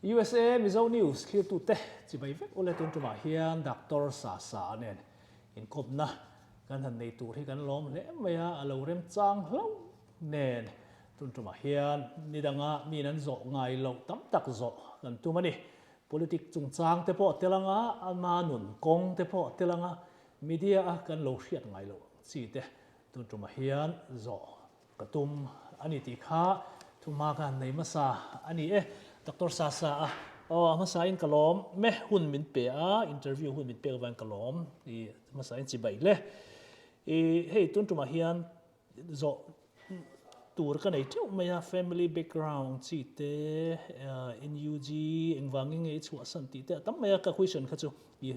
USA Mizo News thlirtute chibai vek ule tun tumah hian Doctor Sasa nen inkawpna kan han nei tur hi kan lawm hle mai a, a lo remchang hlauh nen tun tumah hian nidanga miin an zawh ngai loh tam tak zawh kan tum a ni. Politic chungchang te pawh tel anga, ama nun kawng te pawh tel anga, media a kan lo hriat ngai loh chi te tun tumah hian zawh Ka tum a ni tih kha thuhma ka han nei hmasa a ni e. Doctor Sasa a, Aw, a hmasain ka lawm me, hun min pe a, interview hun min pek avangin ka lawm i hmasain chibai le. I hei tun tumah hian zawh tur ka nei teuh mai a, family background chi te, NUG engvangin nge i chhuahsan tih te a tam mai a, ka question kha chu i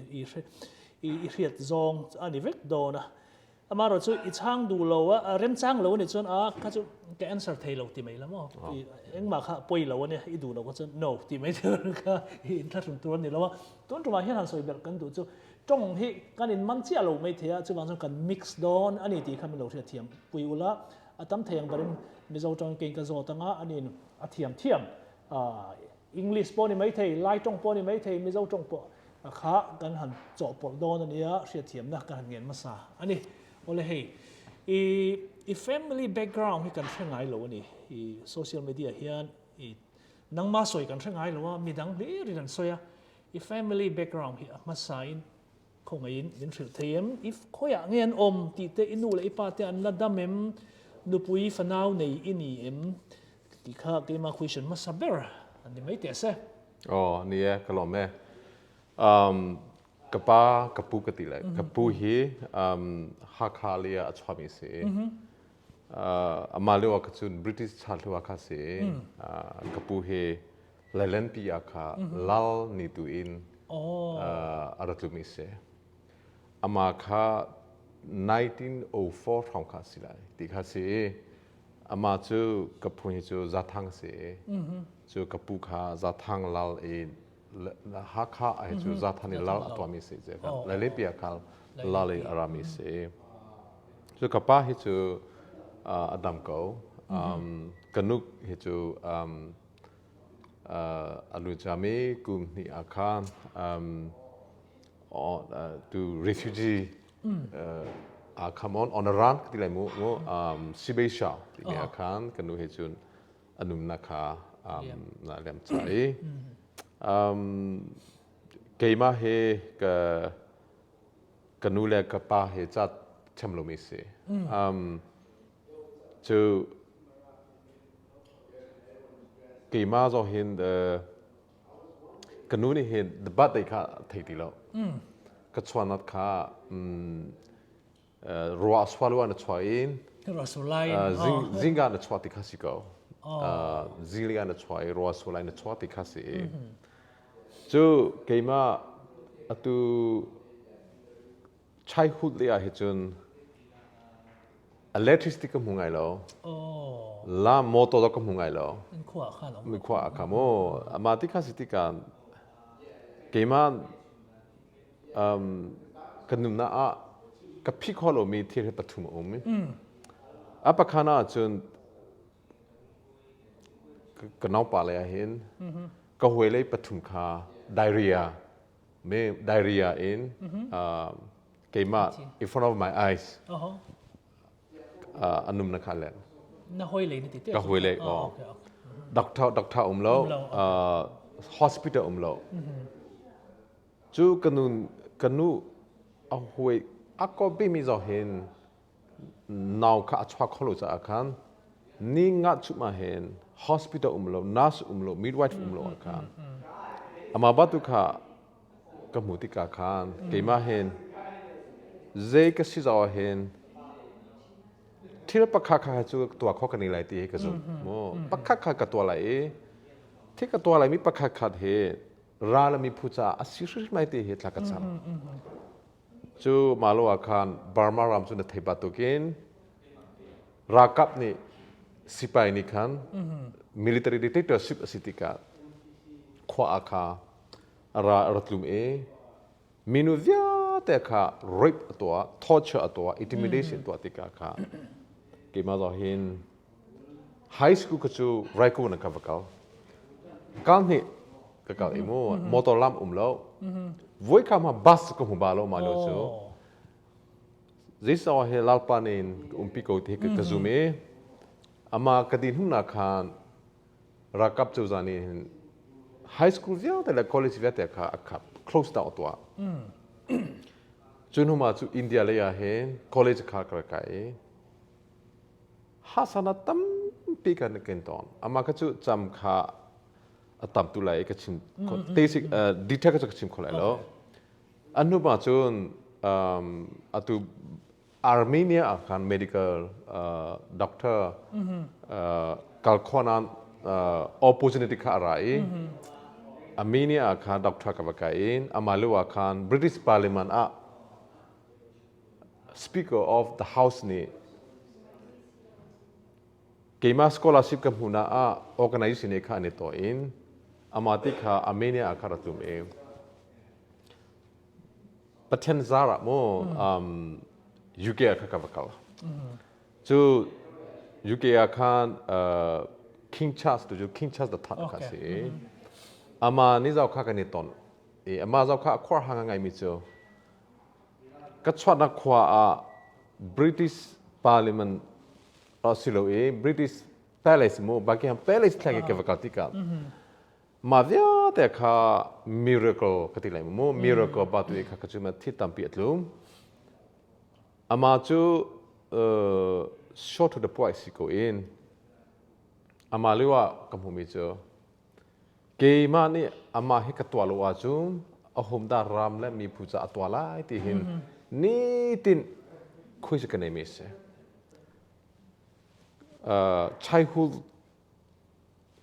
i hriat zawng a ni vek dawn a. Amaherawh chu i chhang duh lo a, a remchang lo a nih chuan a kha chu ka answer thei lo ti mai la maw? Engmah kha pawi lo a nia, i duh lo kha chuan no ti mai tur kha i inthlahrun tur a ni lo a. Tun tumah hian han sawi belh kan duh chu tawng hi kan inman chiah lo mai thei a, chuvang chuan kan mix dawn a ni tih kha min lo hriatthiam pui ula, a tam thei ang berin Mizo tawngin keiin ka zawt anga aniin a thiam thiam English pawh a ni maithei, Lai tawng pawh a ni maithei, Mizo tawng pawh kha kan han chawhpawlh dawn a nia, hriatthiamna kan han ngen hmasa a ni. Awle hei, i i family background hi kan hre ngai lo a ni, i social media hian i nangma sawi kan hre ngai lo a, midang hlir in an sawi a, i family background hi a hmasain Khawngaihin min hrilh thei em? I khawiah nge an awm tih te, i nu leh i pa te an la dam em? Nupui fanau nei i ni em? Tih kha keimah question hmasa ber an ni mai teh se. Aw, ni e, ka lawm e. Um, ka pa, ka pu ka ti le. Ka pu hi um, Hakha li ah a chuahmi si. Uh, amah lio ah kha cun British chan lio ah kha si. Uh, ka pu hi Lailenpi ah kha lal ni tu in a ra tlumi si. Amah kha 1904 hrawng kha si lai ti kha si i amah cu ka phu hi cu Zathang si i cu ka pu kha Zathang lal i Hakha ah hi cu Zathang i lal a tuahmi si je kha Lailenpi ah kha lal i a rami si. Cu ka pa hi cu a dam ko. Ka nu hi cu A luciami kum hnih ah khan tu refugee come on on a run ti lai mu mu Sibeisha timi ah khan kan nu he cun a nunnak kha na liam cha i keimah he ka ka nu le ka pa he ca thiam lomi si cu Keimah zong hin ka nu nih hin the birthday kha thei ti lo. Ka chuanat kha ruah sualua na chuah in ruah sulai zingga na chuah ti kha si ko. Zingli na chuah i ruah sulai na chuah ti kha si i. Cu keimah atu childhood lei ah hi cun electricity ka hmu ngai lo. La motor ka hmu ngai lo. Mi khua ah kha mu. Ama ti kha si tikah keimah kan nunnak ah ka phi kho lomi thil hi pathum a um. A pakhat ah cun ka naupa lei ah hin ka hawi lei pathum kha diarrhea me diarrhea in keimah in front of my eyes anum na kha len na hoi lei na ti ka hoi lei oh doctor doctor um lo hospital um lo cu kanu kanu a hoi a ko bi mi zo hin nau kha a chuak kho lo caah khan ni nga chum ah hin hospital um lo nurse um lo midwife um lo ah khan amah batu kha ka hmu tikah khan keimah hin zei ka si zau ah hin thil pakhat kha cu tuah kho ka ni lai ti hi ka zumh mu pakhat kha ka tuah lai i thil ka tuah lai mi pakhat khat hi ral mi phu caah a si hrimhrim lai ti hi thla ka cam Cu Malo ah khan Burma ram cu na thei bantukin ralkap nih sipai nih khan military dictatorship a si tikah khua ah kha a ra a ra tlum i minu vialte kha rape a tuah, torture a tuah, intimidation tuah tikah kha keimah zong hin high school ka cu Raikon ah ka va kal. Kal hnih. ka kal i mu motor lam um lo. Voi kha ma bus ka hmu ba lo ma lo cu. Zeisawh he lalpa nin ka umpi ko ti ka zum i ama ka din humna khan ralkap cozah nih hin high school vialte le college vialte kha a khap close down tuah. Cu hnu ma cu India lei ah hin college kha ka kai i hasana tampi kan ken tawn. Ama kha cu cam kha a tam tu lai ka chim te si detail ka chim kho lai lo. An hnu ma cun atu Armenia ah khan medical doctor kal khawhnak opportunity kha a ra i Armenia ah khan doctor ka va kai i amah lio ah khan British Parliament ah Speaker of the House nih keimah scholarship ka hmuhnak ah organization nih kha an i tuah in amah ti kha Armenia ah kha ra tlum i Pathian zar ah mu UK ah kha ka va kal. Cu UK ah khan King Charles tu cu King Charles the Third kha si i ama ni zau kha kan i ton i ama zau kha a khuar hang ngai mi cu ka chuatnak khua ah British Parliament silo i British Palace mu Buckingham Palace thleng ka va kal tikah Mah vialte kha miracle ka ti lai mu miracle ba tu kha ka cu thi tampi a tlum. Ama cu short to the point si ko in ama lio ah ka hmumi cu keimah nih amah hi ka tuah lo ahcun a hum dah ram le mi phu ca a tuah lai ti hin nitin khui ka nei mi si. Childhood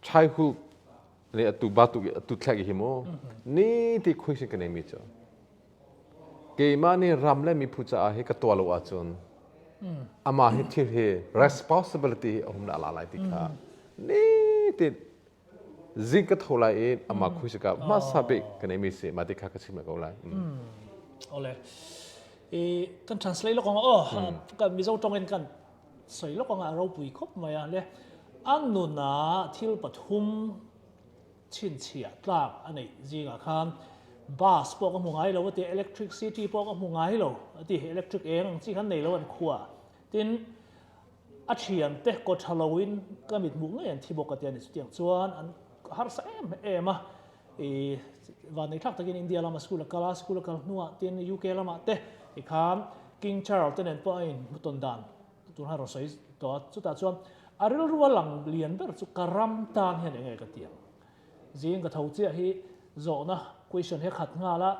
Childhood le atu ba tu atu thlek hi mu ni ti khui sin ka nei mi cu keimah nih ram le miphu caah hi ka tuah lo ahcun amah hi thil hi responsibility hi a hum la lai ti kha ni ti zing ka tho lai i amah khui si ka hmasa bik ka nei mi si ma ti kha ka chim ko lai. Ole i kan translate lo kong oh kan Mizo tong in kan Sawi lawk anga ropui khawp mai a le a nuna thil pathum chhinchhiah tlak a neih zingah khan bus pawh ka hmu ngai lo a ti, electric city pawh ka hmu ngai lo a ti, electric eng ang chi khan nei lo an khua. Tin, a thiante kaw tha loin ka mit hmuh ngei an thi bawk a ti a ni. Chutiang chuan an harsa em em a, i vannei thlak takin India lama school a kal a, school a kal hnuah tin UK lamah te tikhan King Charles te nen pawh a inhmutawn dan tun khan rawn sawi tawh a, chutah chuan a rilru a lang lian ber chu ka ram tan hian eng nge ka ti ang? Zing ka tho chiah hi zawhna question hi a khat nghal a,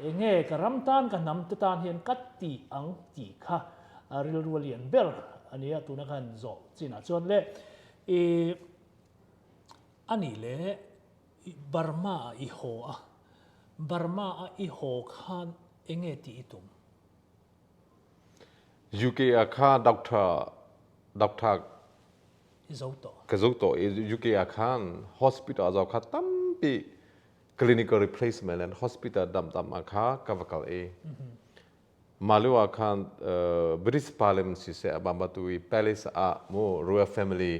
eng nge ka ram tan ka hnam te tan hian ka ti ang tih kha a rilru a lian ber a nia tuna khan zawh chinah chuan le i a nih leh Burma ah i haw a, Burma a i haw khan enge tih i tum? UK ah kha doctor doctor I zo tawh. Ka zo tawh i UK ah khan hospital a zo kha tampi clinical replacement and hospital dam tam ah kha ka va kal i mah lio ah khan British Parliament siseh abamba tu i Palace ah mu Royal Family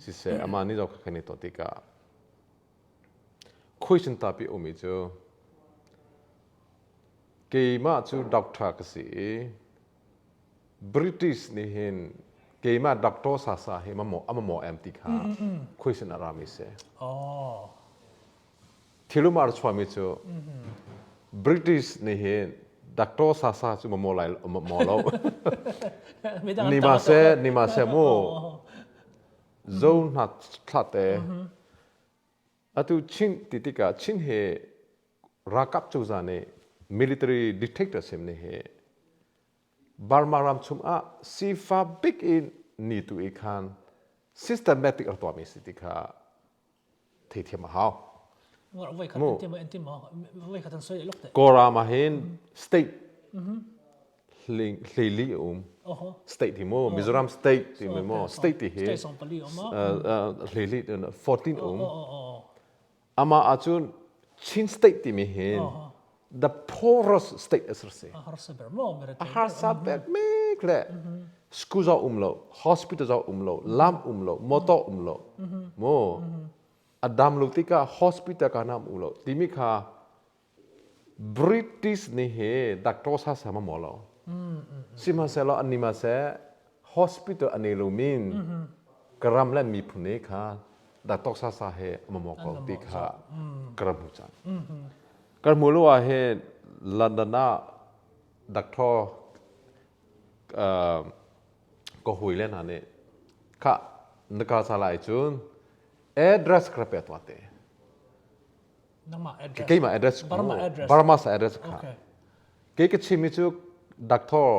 siseh amah ni zo kha kan i to tikah Khuaisin tapi a ummi cu keimah cu doctor ka si i British nih hin keimah doctor sasa hi a mamawh em ti kha khuaisin a rami si. Thilum a chuahmi cu British nih hin doctor sasa cu mamawh lai maw lo. Nima se nima se mu Zo hna thlate atu Chin ti tikah Chin he ralkap cozah nih military dictator sim nih hi Burma ram chung ah sifa bik in ni tu i khan systematic a tuahmi si ti kha theithiam a hau. Kawlram ah hin state hleili a um. State hi mu Mizoram state ti mu state ti hi hleili 14 um. Ama ahcun Chin state timi hin the poorest state a si. A harsa ber mek le school zong um lo, hospital zong um lo, lam um lo, motor um lo. Mu. A dam lo tikah hospital ka nam u lo timi kha British nih hi doctor sa sa ma maw lo. Sihmanhsehlaw an nih ma seh hospital an nei lo min ka ram le miphun nih kha doctor sa sa he a maw ko ti kha ka ram hmu cang. Kan hmu lo ah hin London ah doctor ka hawi le hna nih khah na ka sa lai cun address ka pe tuah te. Nangmah address. Keimah address. Burma address. Burma sa address kha. Okay. Kei ka chim mi cu Doctor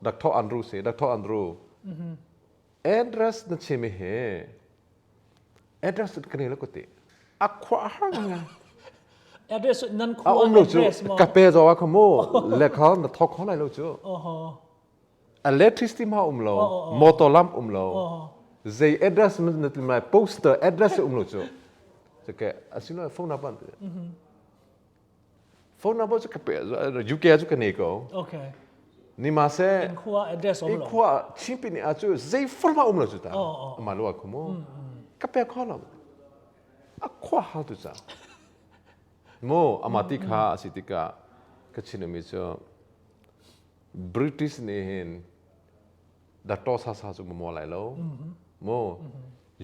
Doctor Andrew si Doctor Andrew. Mm-hmm. Address na chim hi address ka nei lo ko ti. A khua har ngai. Address nan khua um lo cu ka pe zo a khamu le kha na thok kho lai lo cu. Electricity ma um lo, motor lamp um lo. Zei address na ti mai poster address um lo cu. Ke asino phone number. Phone number cu ka pe UK cu ka nei ko. Okay. Ni ma se in khua address um lo. Khua Chinpi ni a cu zei forma um lo cu ta. Ama lo a khumu. Ka pe kho lo. A khua hal tu cha. Mo ama ti kha asi tika ka chin mi cu British nih hin Doctor Sasa cu maw lai lo. Mo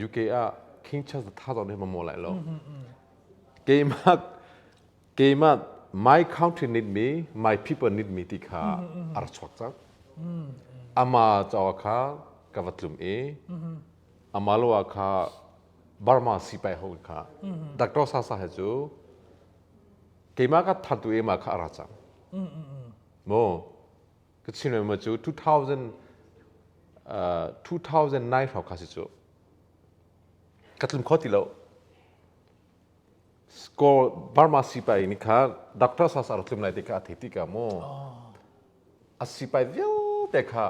UK ah King Charles the Third nih maw lai lo. Keimah keimah my country need me, my people need me ti kha a rak chuak cang. Ama caw kha ka va tlum i ama lo ah kha Burma sipai ho kha Doctor Sasa he cu keimah ka thattu ema kha a ra cang. Mo ka chim ma cu 2000 2009 hrawng kha si cu ka tlum kho ti lo score Burma sipai nih kha Doctor Sasa rak tlum lai ti kha a thei ti ka mu a sipai vialte kha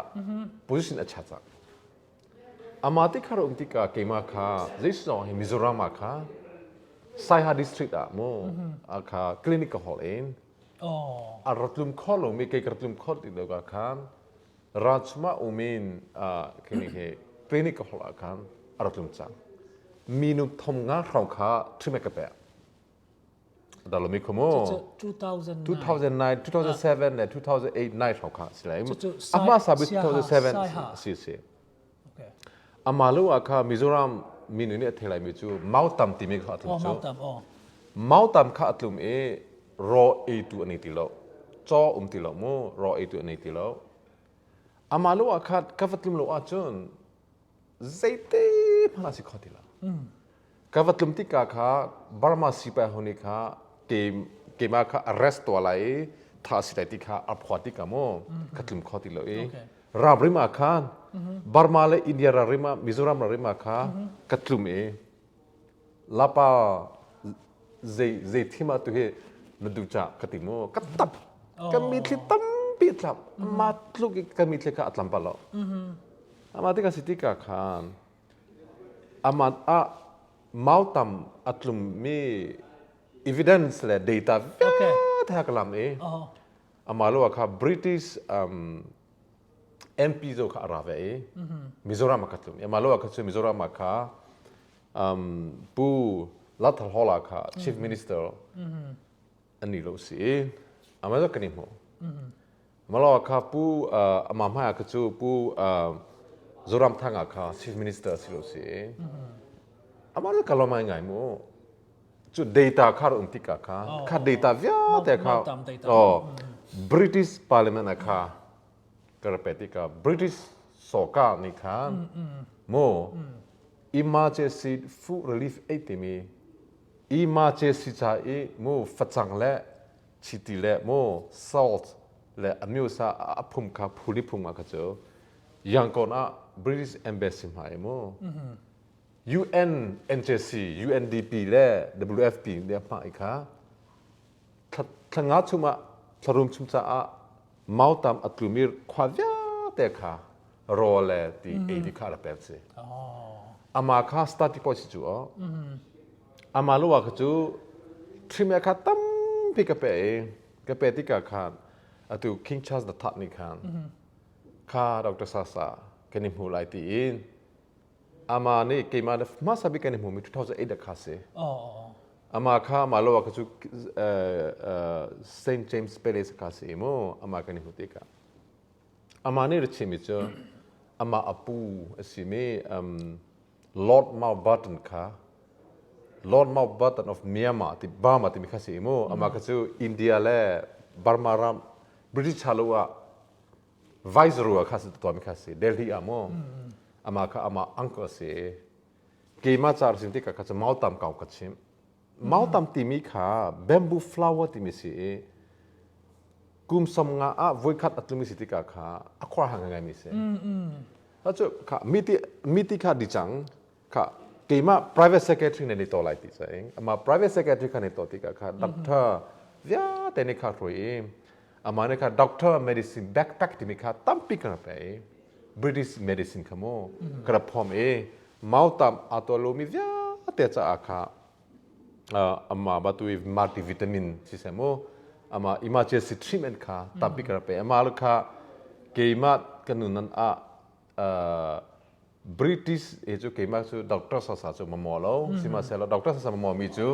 position a cha cang ama ti kha um tikah keimah kha zeisizong hi Mizoram ah kha Saiha district ah mu a kha clinic ka hol in a rak tlum kho lomi kei ka rak tlum kho ti lo ka khan rachuma umin clinic he clinic ka hol ah khan a rak tlum cang minu thom nga hrawng kha treatment ka pek dalomi khumu 2009 2009 2007 le 2008 9 hrawng kha si lai ama sabi 2007 si si ama lu ah kha Mizoram minu nih a thei lai mi cu mautam timi kha a tlum cu mautam kha a tlum i raw eitu an ei ti lo caw um ti lo mu raw eitu an ei ti lo amah lu ah khat ka va tlum lo ahcun zeite hmanh a si kho ti lo ka va tlum tikah kha Burma sipai ho nih kha keimah kha arrest tuah lai i tha si lai ti kha a phua tikah mu ka tlum kho ti lo i ramrim ah khan Burma le India ramrim ah Mizoram ramrim ah kha ka tlum i lapa zei zei thim ah tu hi na duh ca ka ti mu ka tap ka mitthli tampi tlap ma tluk i ka mitthli kha a tlam pa lo ama tikah si tikah khan aman ah mautam a tlum mi evidence le data vialte ha ka lam i ama lo kha British MP zo kha a ra ve i Mizoram ah ka tlum i amah lo ah kha cu Mizoram ah kha Pu Lal Hawla kha Chief Minister an ni lo si i amah zo kan i hmu amah lo ah kha Pu amah hmai ah kha cu Pu Zoramthanga kha Chief Minister si lo si i amah cu ka lawm ngai mu cu data kha um tikah kha kha data vialte kha oh British Parliament ah kha ka rak pe tikah British soka nih khan mu emergency food relief aid timi emergency ca i mu facang le chiti le mu salt le amyusa a phum kha phuli phum ah kha cu Yangon ah British Embassy hmai mu UN NJC, UNDP le WFP nih a hmah i kha thla nga chung ah thlarum chung caah mautam a tlumi khua vialte kha rawl le ti ei ti kha a rak pek si. Ama kha starting point si cu o. Ama lo ah kha cu thrime kha tampi ka pe i ka pe tikah khan atu King Charles the Third nih khan kha Dr. Sasa kan i hmu lai tiin. Ama nih keimah le hmasa bik kan i hmumi 2008 ah kha si. Ama kha ama lo ah kha cu St. James Palace kha si mu ama kan i hmu tikah. Ama nih ra chimmi cu ama a pu a simi Lord Mountbatten kha Lord Mountbatten of Myanmar ti Burma timi kha si mu ama kha cu India le Burma ram British halo ah Viceroy kha si tuami kha si Delhi ah mu ama kha ama uncle a si keimah car sim tikah kha cu mautam kau ka chim mautam timi kha bamboo flower timi si i kum som nga ah voikhat a tlumi si tikah kha a khor hang ngai mi si cu kha miti miti kha di cang kha keimah private secretary ne ni to lai ti chaing ama private secretary kha ni to tikah kha doctor vialte ni kha hrui i ama ne kha doctor medicine backpack timi kha tampi kan pe i British medicine kha mu ka rak phom i mautam a to lomi vialte caah kha ama batu i multivitamin siseh mu ama emergency treatment kha tampi ka rak pe ama lu kha keimah kan nunan ah British he cu keimah cu doctor sasa cu ma maw lo sihmanhsehlaw doctor sasa ma maw mi cu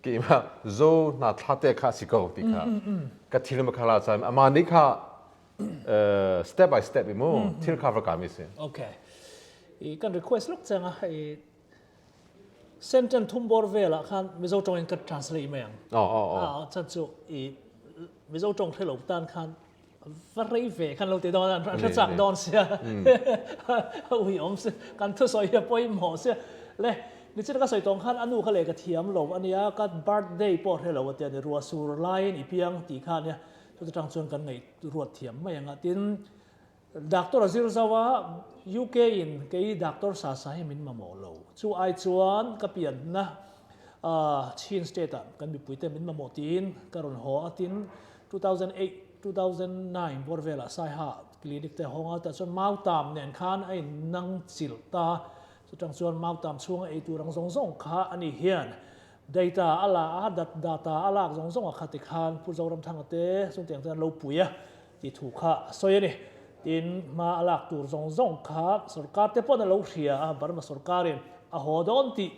keimah zo hna thla te kha si ko ti kha ka thil ma kha la chan ama nih kha step by step i mu thil kha va ka mi si. Okay, i kan request lok changa i sentence thum bor vel ah khan Mizo tong in ka translate mai ang. Oh oh oh. A chan chu i Mizo tong thlelo tan khan va rei ve khan lo te don an hre chak don sia ui om se kan thu soi hi poi mo se le ni chin ka soi tong khan anu kha le ka thiam lo ania ka birthday po hre lo te ni rua sur lain i piang ti kha nia chu tang chuan kan nei ruat thiam mai anga tin doctor azir zawa UK in kei doctor sa sa hi min mamo lo chu ai chuan ka pian na Chin state ah kan mipuite min mamawh tiin ka rawn haw a tin 2008 2009 bawr velah Saiha clinic te hawng a tah chuan Mautam nen khan a in nang chilh ta chutang chuan Mautam chhunga ei tur ang zawng zawng kha ani hian data a la a dat data a lak zawng zawng a kha tikhan Pu Zoramthanga te chungtiang chuan lo pui a ti thu kha a sawi a ni. Tin hma a lak tur zawng zawng kha sorkar te pawn a lo hria a Burma sorkarin a haw dawn tih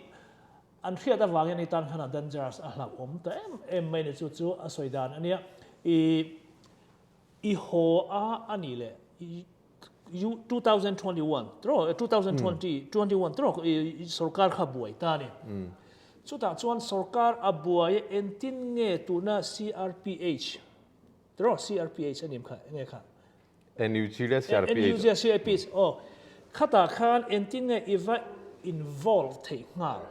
An hriat avangin i tan khan a dangerous a hlauhawm ta em em mai ni chu chu a sawi dan a nia. I i haw a a nih leh i 2021 tiraw 2020 21 tiraw i sorkar kha buai ta a ni. Chutah chuan sorkar a buai a engtin nge tuna CRPH tiraw CRPH a nih kha enge kha? NUG le CRPH. NUG le CRPH aw khatah khan engtin nge i va involve theih nghal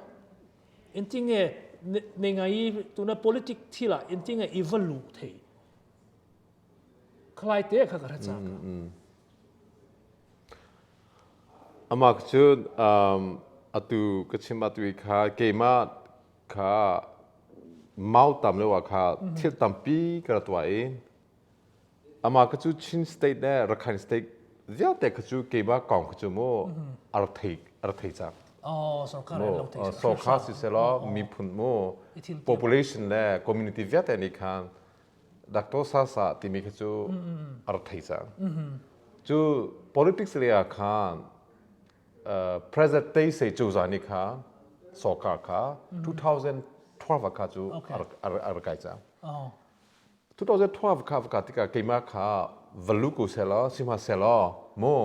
engtin nge nei ngai tuna politic thilah engtin nge i va luh theih khalai te kha ka hre chak a. Amah cu atu ka chim atu i kha keimah kha mau tam lio ah kha thil tampi ka ra tuah i Amah kha cu Chin state le Rakhine state vialte kha cu keimah kong kha cu mu a rak thei a rak thei cang. Oh, sorkar Mu lo thei. Sorkar siselaw miphun mu population le community vialte nih khan Dr. Sasa timi kha cu a rak thei cang. Cu politics lei ah khan President Thein cozah nih kha sorkar kha 2012 ah kha cu a rak kai cang. 2012 kha va ka tikah keimah kha va lu ko sehlaw sihmanhsehlaw mu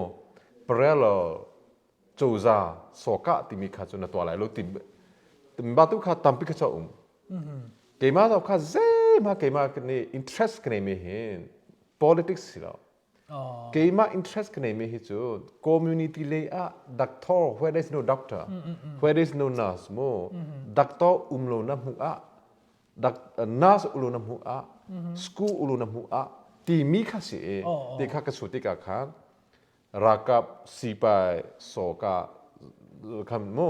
parallel cozah sawkah timi kha cu na tuah lai lo ti batu kha tampi kha um keimah zong kha zeihmah keimah nih interest ka nei mi hin politics si lo keimah interest ka nei mi hi cu community lei ah doctor where there is no doctor where there is no nurse mu doctor um lo na hmuh ah nurse ulu na hmuh ah school ulu na hmuh ah timi kha si i ti kha ka su tikah khan ralkap sipai soka khan mu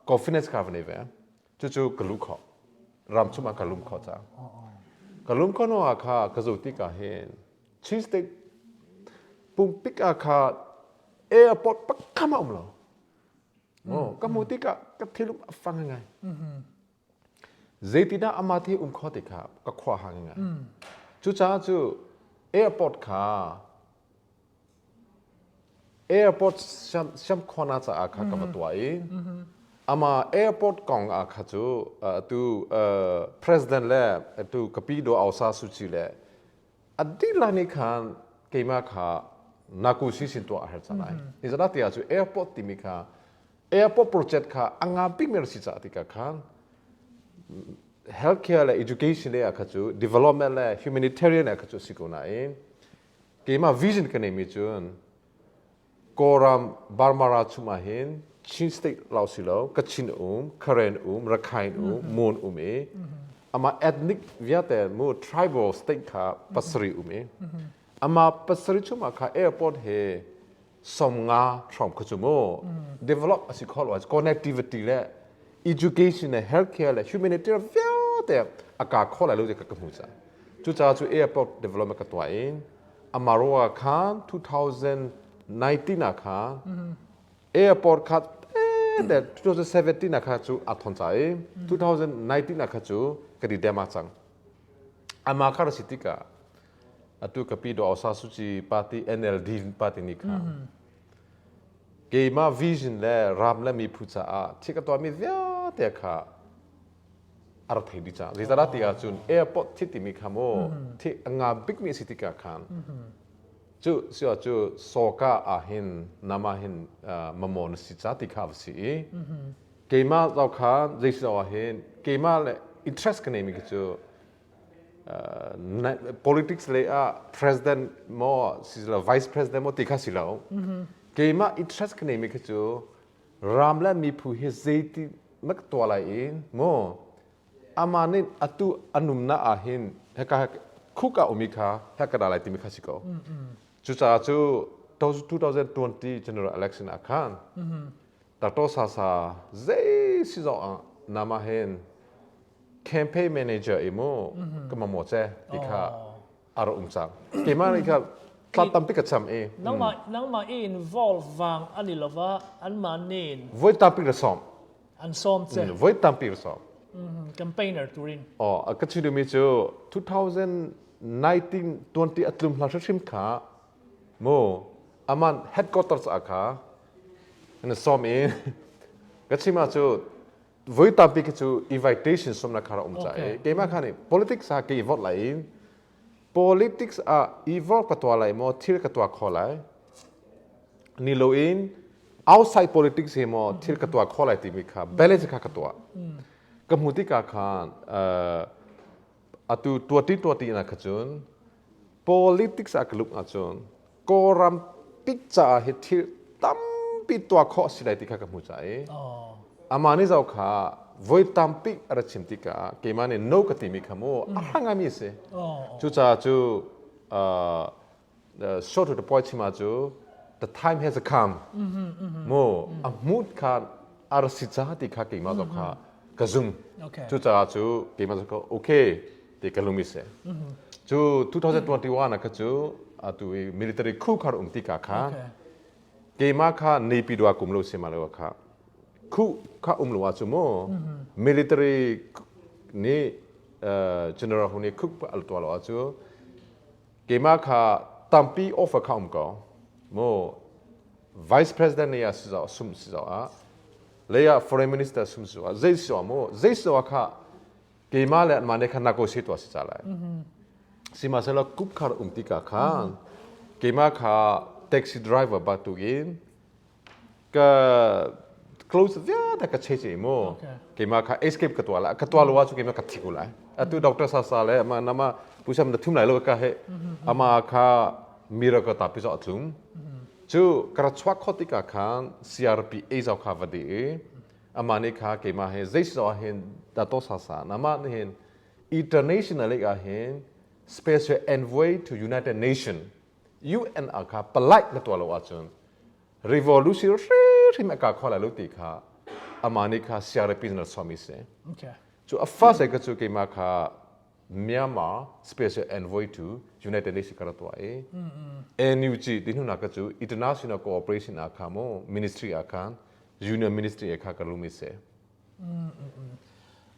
confidence kha va nei ve cucu ka lu kho ram chung ah ka lum kho cang ka lum kho no ah kha ka zo tikah hin Chin State pungpik ah kha airport pakkam a um lo ka hmu tikah ka thilum a fang ngai Zeitindah amah thi um kho ti kha ka khua hang ngai. Cucaah cu airport kha Airport siam khawhnak caah kha ka va tuah i ama airport kong ah kha cu atu president le atu kapi Do Aung San Suu Kyi le a dihlak nih khan keimah kha naku si sin tuah a har cang lai. Zeicahtiah tiah cu airport timi kha airport project kha a ngan bikmi a si caah tikah khan healthcare le education le ah kha cu development le humanitarian ah kha cu a si ko nain keimah vision ka neimi cun Kawlram Burma ral chung ah hin Chin state lo si lo Kachin um Karen um Rakhine um Mon um i amah ethnic vialte mu tribal state kha pasarih um i amah pasarih chung ah kha airport he 50 hrawng kha cu mu develop a si kho lo connectivity le education le healthcare le humanitarian vialte a ka kho lai lo ti ka ka hmu cang. Cucaah cu airport development ka tuah in Amaroa khan 2019 ah khan airport kha te 2017 ah kha cu a thon ca i 2019 ah kha cu ka di dem ah cang. Ama kha si tikah atu ka pi Do Aung San Suu Kyi party NLD party nih kha keimah vision le ram le miphun caah thil ka tuahmi vialte kha a rak thei dih cang. Zeicahdah ti ahcun airport thi timi kha mu thi a nga bikmi a si tikah khan cu si cu soka ah hin nama hin mamaw na si ca ti kha a va si i keimah zau kha zei si ah hin keimah le interest ka neimi khi cu politics lei ah president maw si lo vice president maw ti kha si lo keimah interest ka neimi khi cu ram le miphu hi zeiti na ka tuah lai i mu amah nih atu a numnak ah hin heka khuk ah umi kha heka dah lai timi kha si ko. Cucaah cu 2020 general election ah khan Dr. Sasa zei si zong ah nama hin campaign manager i mu ka mamaw che ti kha a rak um cang. Keimah nih kha thla tampi ka cham i. Nangmah nangmah i involve vang ani lova anmah nin. Voi tampi ka sawm. An sawm che. Voi tampi ka sawm. Campaigner turin. Oh, ka chim duhmi cu 2019 20 a tlum hla hrim kha mu aman headquarters ah kha na sawm i ka chim ah cu voi tampi khi cu invitation sawmnak kha um ca i keimah kha nih politics ah ka i vote lai i politics ah i vote ka tuah lai maw thil ka tuah kho lai ni loin outside politics hi maw thil ka tuah kho lai timi kha balance kha ka tuah ka hmu tikah khan atu tuati tuati na kha cun politics ah ka luk ahcun Kawlram pik caah hi thil tampi tuah khawh a si lai ti kha ka hmu ca i amah nih zau kha voi tampi a ra chim tikah keimah nih no ka timi kha mu a har ngaimi a si. Cucaah cu short to the point chim ah cu the time has come mu a hmut kha a ra si ca ti kha keimah zong kha ka zum. Cucaah cu keimah zong kha okay ti ka lung i si. Cu 2021 ah kha cu atu i military coup kha um tikah kha keimah kha Naypyidaw kum lo si ma lo kha coup kha um lo ah cu mu military nih general hu nih coup al tuah lo ah cu keimah kha tampi offer kha um ko mu vice president nih ah si zau sum si zau ah leiah foreign minister sum si zau ah zei si mu zei si kha keimah le anmah nih khan nako si tuah si ca lai. Sihmanhsehlaw kupkhar um tikah khan keimah kha taxi driver bantukin ka close vialte ka che che mu keimah kha escape ka tuah la ka tuah lo ah cu keimah ka thi ko lai atu doctor sasa le ama nama pusam na thum lai lo ka he ama kha miracle ta pi zo tlum cu ka ra chuak kho tikah khan CRP a zau kha va di i Amah nih kha keimah he zei ah hin dato sasa namah nih hin international league ah hin special envoy to United Nation UN ah kha polite na tuah lo ahcun revolution hrim a ka kho lai lo ti kha amah nih kha CRP na sawmi si. Cu a first ka cu keimah kha Myanmar Special Envoy to United Nations ka ra tuah i NUG ti hnu nak cu International Cooperation ah kha mu ministry ah khan Union Ministry e kha ka lumi se.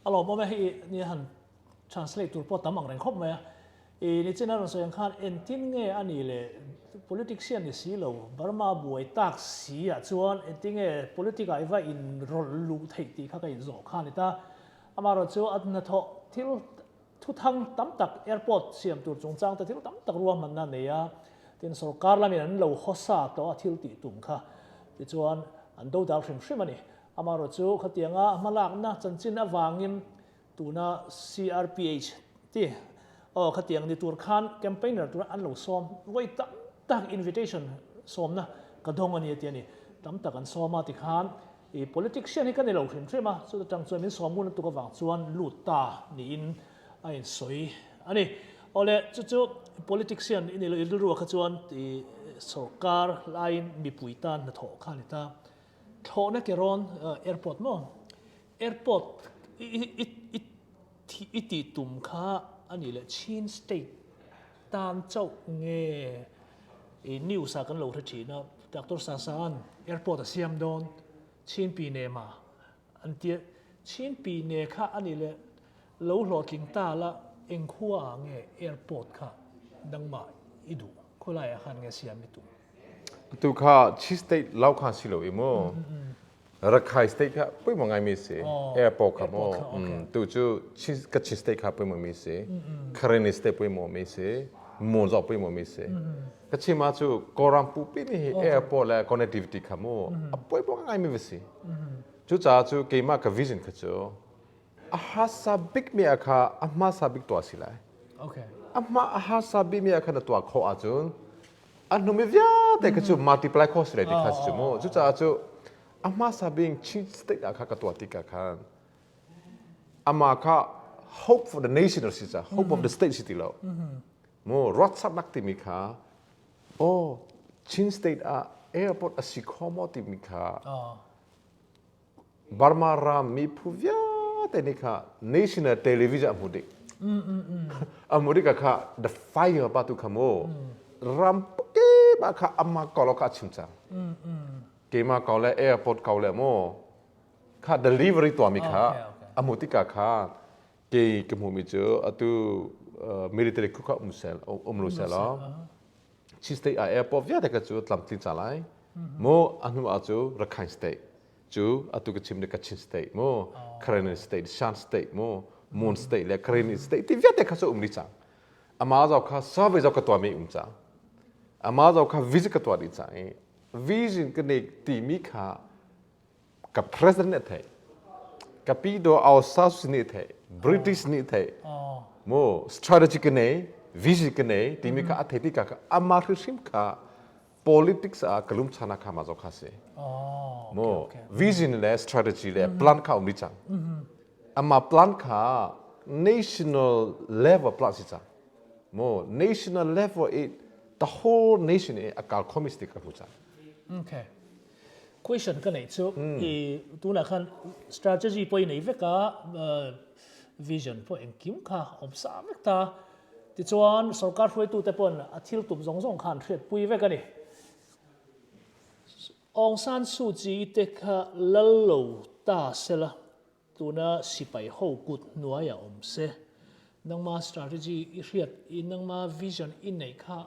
Alo mo me hi ni han translate tur po tam ang reng khop mai a. I nichin a rawn sawi ang khan engtin nge a nih le politician ni si lo, Burma buai tak si ah chuan engtin nge politic ah i va inrawlh luh theih tih kha ka inzawh kha a ni ta. Amaherawhchu chu a hnathawh thil thuthang tam tak airport siam tur chungchang te thil tam tak ruahmanna a nei a, tin sorkar lamin an lo hawsa tawh a thil tih tum kha tichuan an dodal hrim hrim a ni. Amaherawhchu chu khatianga hmalakna chanchin avangin Tuna CRPH te aw khatiang ni tur khan campaigner tura an lo sawm vawi tam tak invitation sawmna ka dawng a ni a ti a ni. Tam tak an sawm a tikhan i politician hi ka ni lo hrim hrim a, chuta tang chuan min sawm ngun lutuk avang chuan lut ta niin a insawi a ni. Awle chu chu politician i ni lo i rilru ah kha chuan i sorkar laiin mipui tan hnathawh kha a ni ta. Thlawhna ke rawn airport maw? Airport i tih tum kha a nih leh Chin State tan chauh nge i news ah kan lo hre thin a, Doctor Sasan airport a siam dawn Chin pi ne ma an tia, Chin pi ne kha a nih leh lo hlawhtling ta la eng khua ah nge airport kha nangmah i duh khawlai ah khan nge siam i tum? Atu kha Chin State lau kha si lo i maw? Rakhine state kha pawimawh ngaimi si. Airport kha maw tu cu Kachin state kha pawimawh mi si. Karenni state pawimawh mi si. Mon zong pawimawh mi si. Kachin ma cu Kawlram pupi mi hi airport le connectivity kha mu a pawimawh ngaimi va si. Cucaah cu keimah ka vision kha cu a harsa bik mi ah kha a hmasa bik tuah si lai. A hma a harsa bik mi ah khan na tuah khawh ahcun a hnumi vialte kha cu multiply kho si lai ti kha si cu mu. Cucaah cu a hmasa bik Chin state ah kha ka tuah tikah khan amah kha hope for the nation a si ca hope of the state si ti lo. Mu ruatsaknak timi kha oh Chin state ah airport a si kho maw timi kha Burma ram miphu vialte nih kha national television a hmu dih. A hmu dih kha the fire pa tu kha mu ram kip ah kha amah ko lo kha a chim cang. Keimah ko le airport ko le mu kha delivery tuahmi kha a hmu tikah kha kei ka hmuhmi cu atu military khu kha um sel um lu sel law Chin state ah airport vialte kha cu tlamtling ca lai mu a hnu ah cu Rakhine state cu atu ka chim le Kachin state mu Karenni state Shan state mu Mon state le Karenni state ti vialte kha cu um dih cang ama zau kha survey zau ka tuahmi um cang ama zau kha visit ka tuah dih cang i vision ka nei timi kha ka president nih theih ka pi do Aung San Suu nih theih British nih theih mu strategy ka nei vision ka nei timi kha a thei ti ka ama hrimhrim kha politics ah ka lum chana kha ma zo kha si mu vision le strategy le plan kha um dih cang ama plan kha national level plan si cang mu national level i the whole nation i akal khomi si ka hmu cang. Okay. Question ka neih chu i tunah khan strategy pawh i nei vek a, vision pawh engkim kha awm sa vek ta. Tichuan sorkar hruaitute pawn a thil tum zawng zawng kha an hriatpui vek a ni. Aung San Suu Kyi te kha lal lo ta sela tuna sipai ho kut hnuaiah awm se. Nangma strategy i hriat i nangma vision i neih kha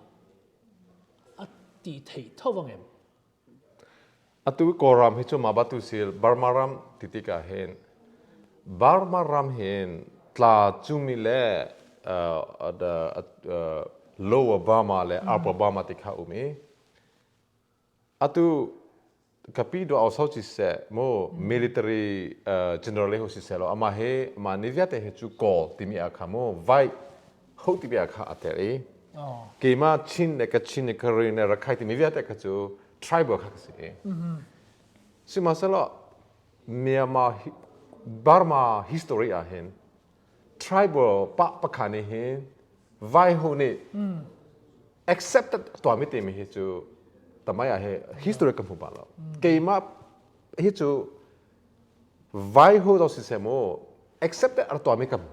a tih theih tho vang em? Atu Kawlram hi cu mah batu sil Burma ram ti tikah hin Burma ram hin tla cumi le Lower Burma le Upper Burma ti kha um i atu kapi do au sau ci seh mu military general le ho si seh lo ama he ama ni vialte he cu kawl timi ah kha mu vai ho timi ah kha a tel i keimah Chin le Kachin le Karen le Rakhine timi vialte kha cu tribal kha ka si i sihmanhsehlaw Myanmar Burma history ah hin tribal pa pakhat nih hin vai ho nih accepted tuahmi timi hi cu tamai ah hi history ka hmu bal lo. Keimah hi cu vai ho zo si seh mu accepted ar tuahmi ka hmu.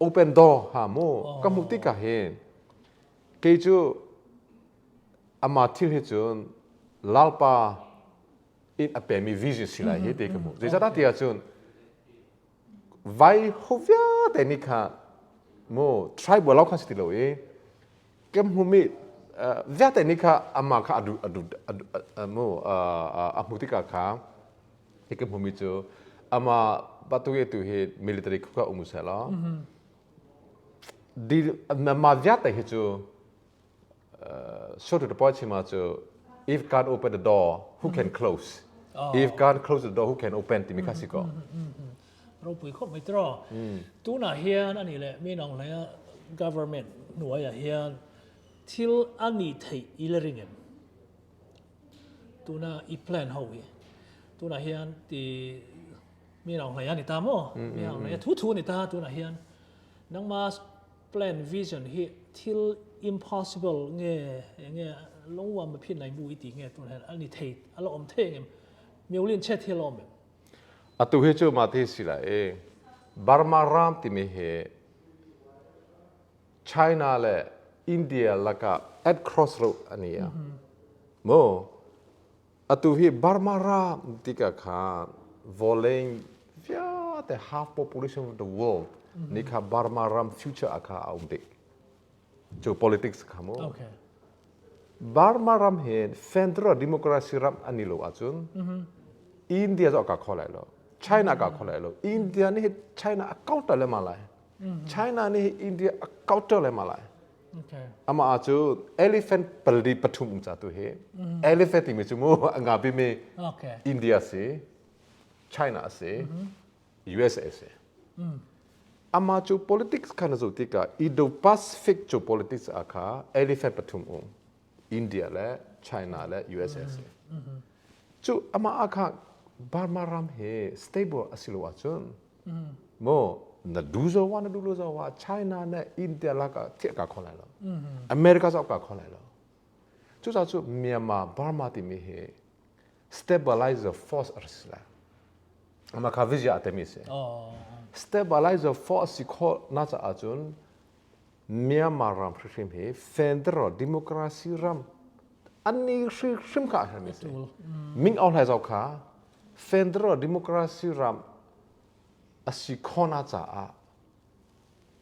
Open door ha mu ka hmuh tikah hin kei cu ama thil hi cun lalpa in a pemi vision si lai hi ti ka hmuh. Zeicahdah ti ahcun vai ho vialte nih kha. Mu tribal lo kha si ti lo i kem hmumi viate ni kha ama kha adu adu mu a hmu tikah kha hi ka hmumi cu ama patuge tu hi military khu kha um se law di ma viate hi cu so to the point chima cu if God open the door who can close if God close the door who can open timi kha si ko. Ropui khawp mai tiraw. Tunah hian a nih leh mi nang hleia government hnuaiah hian thil a nih theih i la ring em? Tuna i plan ho hi tunah hian ti mi nang hleia ni ta maw? Mi nang hleia thu thu a ni ta tunah hian nangma plan vision hi thil impossible nge enge lungwam a phin nai bu i tih nge tunah hian a ni thei a la awm thei engem? Miulin chhe thil a awm em? Atu hi cu mah ti si lai i Burma ram timi hi China le India lakah at crossroad an i a. Mu atu hi Burma ram tikah khan vawlei vialte half population of the world nih kha Burma ram future ah kha a um dih. Cu politics kha mu. Burma ram hi federal democracy ram an i lo ahcun India cu a ka kho lai lo. China ka kho lai lo. India nih China a counter le ma lai. China nih India a counter le ma lai. Amah ah cu elephant pali pathum um ca tu hi. Elephant timi cu mu a nga bimi India si, China si, USA si. Amah cu politics kha na zoh tikah Indo-Pacific cu politics ah kha elephant pathum um. India le China le USA si. Cu amah ah kha Burma ram hi stable a si lo ahcun mu na du zo wa na du lo zo wa China le India lak ah thiah ka kho lai lo. America zau ka kho lai lo. Cucaah cu Myanmar Burma timi hi stabilizer force a si lai. Ama kha vizia a temi si. Stabilizer force si khawh na caah cun Myanmar ram hrimhrim hi federal democracy ram an ni hrimhrim kha a si. Ming Aung Hlai zau kha federal democracy ram a si khawh na caah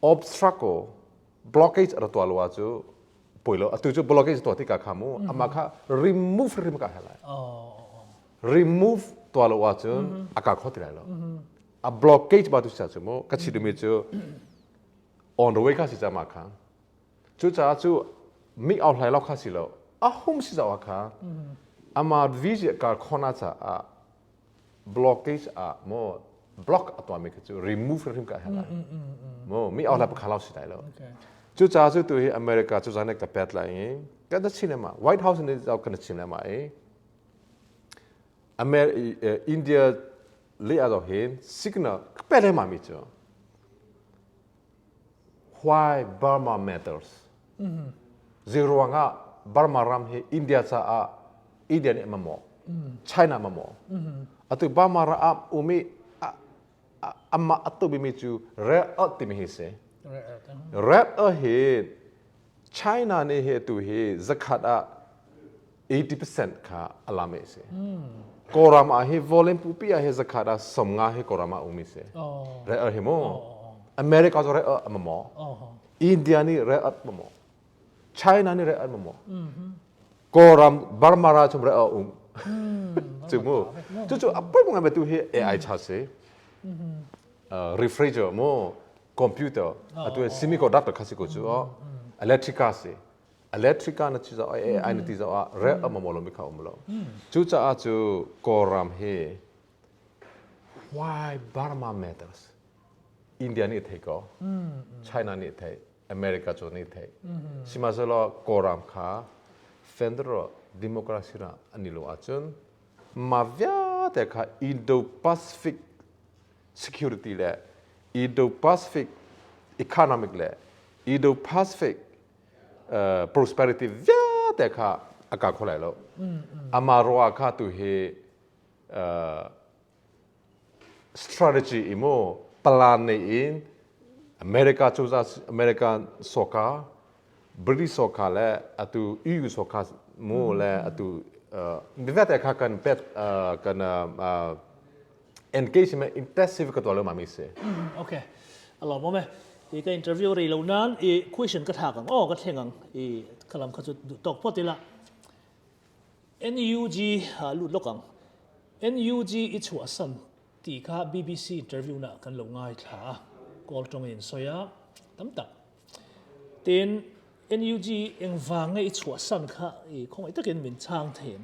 obstacle blockage a tuah lo ah cu poi lo atu cu blockage tuah tikah kha mu ama kha remove hrim ka helai remove tuah lo ahcun a ka kho ti lai lo a blockage ba tu sia cu mu ka chi dumi cu on the way kha si cha ma kha cu caah cu mi au hlai lo kha si lo a hum si zaw kha ama viji kar khona cha a blockage ah mo block a tuahmi kha cu remove hrim ka hela mo mi au la pakha lo si dai lo cu ca cu tu hi America cu zan ka pet lai i kan da chin ma White House ni zau kan chin ma i Amer India le a zo hin signal ka pet le ma mi cu why Burma matters Zeiruang ah Burma ram hi India caah India nih mamawh China mamawh atu Burma ram ah umi amah atu bimi cu rare earth timi hi si rare earth hi China nih hi atu hi zakhat ah 80% kha alam e si Kawlram ah hi volume pupi ah hi zakhat ah 50 hi Kawlram ah umi si rare earth hi mu America cu rare earth mamawh India nih rare earth mamawh China nih rare earth mamawh Kawlram Burma ra chung rare earth um cu mu cucu a poi ngai tu hi AI cha si refrigerator mu computer atu semiconductor kha si ko cu electric si electric na chi zo AI na ti zo ah rare earth mamawh lo mi kha um lo cucaah cu Kawlram hi why Burma matters India nih thei ko China nih thei America cu nih thei sihmanhsehlaw Kawlram kha federal democracy ra an i lo ahcun mah vialte kha Indo-Pacific security le Indo-Pacific economic le Indo-Pacific prosperity vialte kha a ka kho lai lo ama roa kha tu hi strategy i mu plan nei in America cozah American soka British soka le atu EU soka mu le atu vialte kha kan pet kan engagement intensive ka tuah lo ma mi si okay alo mo me. I ka interview rei lo nan i question ka thlak ang aw ka thleng ang i ka lam kha chu duh tawk phawt ila. NUG ah lut lawk ang. NUG i chhuahsan tih kha BBC interview na kan lo ngaithla a, call tawngin in sawi a tam tak. Tin, NUG engvang nge i chhuahsan kha i khawngaih takin min chhang thei em?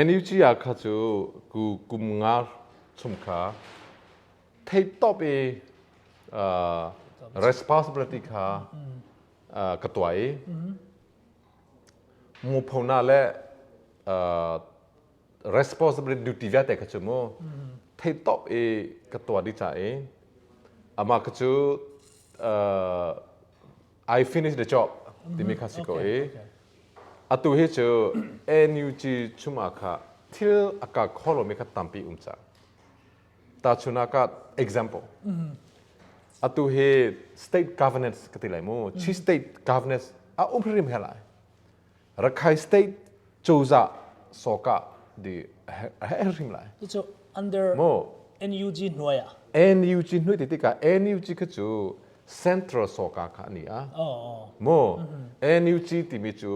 NUG ah kha chu ku kum nga chung kha theihtawp i responsibility kha ka tuah i muphona le responsibility duty vialte kha cu mu theihtawp i ka tuah dih ca i amah kha cu I finish the job timi kha si ko i atu hi cu NUG chungah kha thil a ka kho lomi kha tampi um cang. Tahchunhnak ah example. Atu hi state governance ka ti lai mu. Chin state governance a um hrim he lai. Rakhine state cozah soka di a hrim lai. Cu under Mo NUG hnuai ah. NUG hnuai ti tikah NUG kha cu central soka kha ani a. Oh. Mo NUG timi cu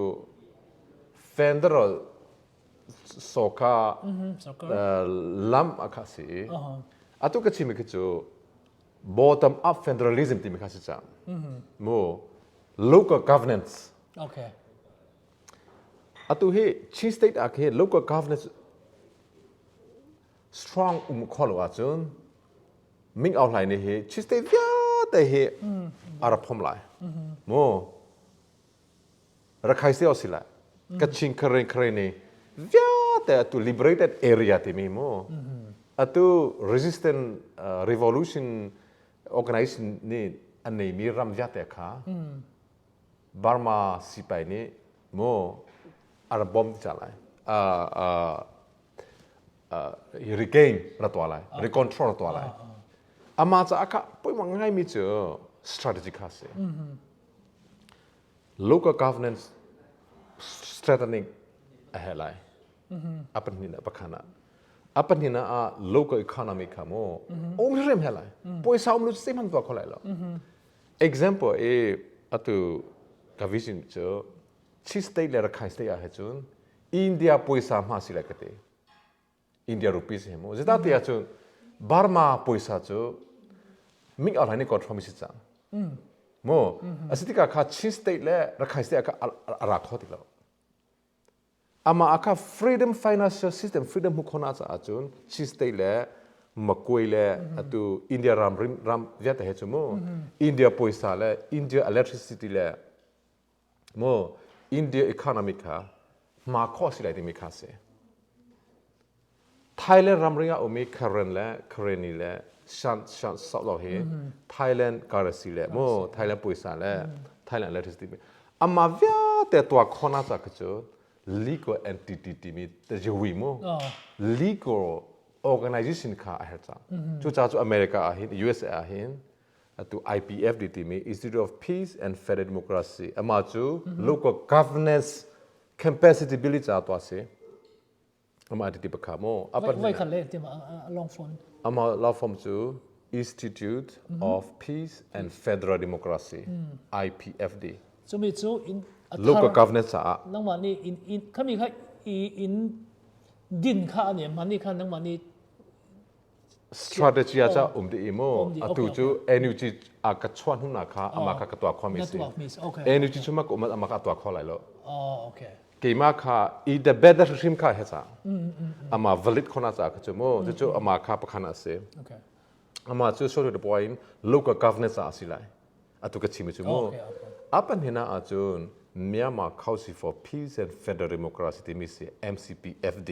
federal soka lam a kha si i atu ka chimi khi cu bottom up federalism timi kha si cang mu local governance okay atu hi Chin state ah khi local governance strong um kho lo ahcun Ming Aung Hlaing nih hi Chin state vialte hi a rak phom lai mu Rakhai se si lai Kachin Karen Kareni vialte atu liberated area timi mu atu resistant revolution organization nih an neimi ram vialte kha Burma sipai nih mu a ra bom ti lai regain ra tua lai recontrol ra tua lai ama ca akha poimang ngaimi cu strategy kha si Local governance strengthening a herh lai. A pahnih pakhat ah. A pahnih ah local economy kha mu um hrim he lai. Puaisa um lu se hman tuah kho lai lo. Example i atu ka vision cu Chin state le Rakhine state ah he cun India puaisa hma si lai ka ti. India rupees he mu. Zeta ti ahcun Burma puaisa cu Ming Aung Hlaing nih control mi si cang. Mu a si tikah kha Chin state le Rakhine state ah kha a ra kho ti lo. Amah ah kha freedom financial system freedom hmu khona caah cun Chin state le Makwe le atu India ram ram vialte he cu mu India puaisa le India electricity le Mu India economy kha hma khawh si lai timi kha si. Thailand ramri ah ummi Karen le Kareni le Shan Shan sok lo hi Thailand currency le mu Thailand puaisa le Thailand electricity ama vialte tua khona ca kha cu legal entity timi tajawi mu legal organization kha a her cang. Cucaah cu America ah hin USA ah hin atu IPFD timi Institute of Peace and Federal Democracy amah cu local governance capacity building ca tuah si amah ti pakha mo vai khat le ti ma long form amah law form cu Institute of Peace and Federal Democracy IPFD chumi cu in local governance caah nangmah nih in in khami kha i in din kha ani mani kha nangmah nih Strategy ah ca um dih i mu atu cu NUG a ka chuah hnu na kha ama kha ka tuah kho mi si. NUG cu ma ka um ama ka tuah kho lai lo. Keimah kha i the better hrim kha he ca. Ama valid khona ca kha cu mu cu ama kha pakhan a si. Ama cu so to the point local governance a si lai. Atu ka chim cu mu. Apan hina ahcun Myanmar Council for Peace and Federal Democracy timi si MCPFD.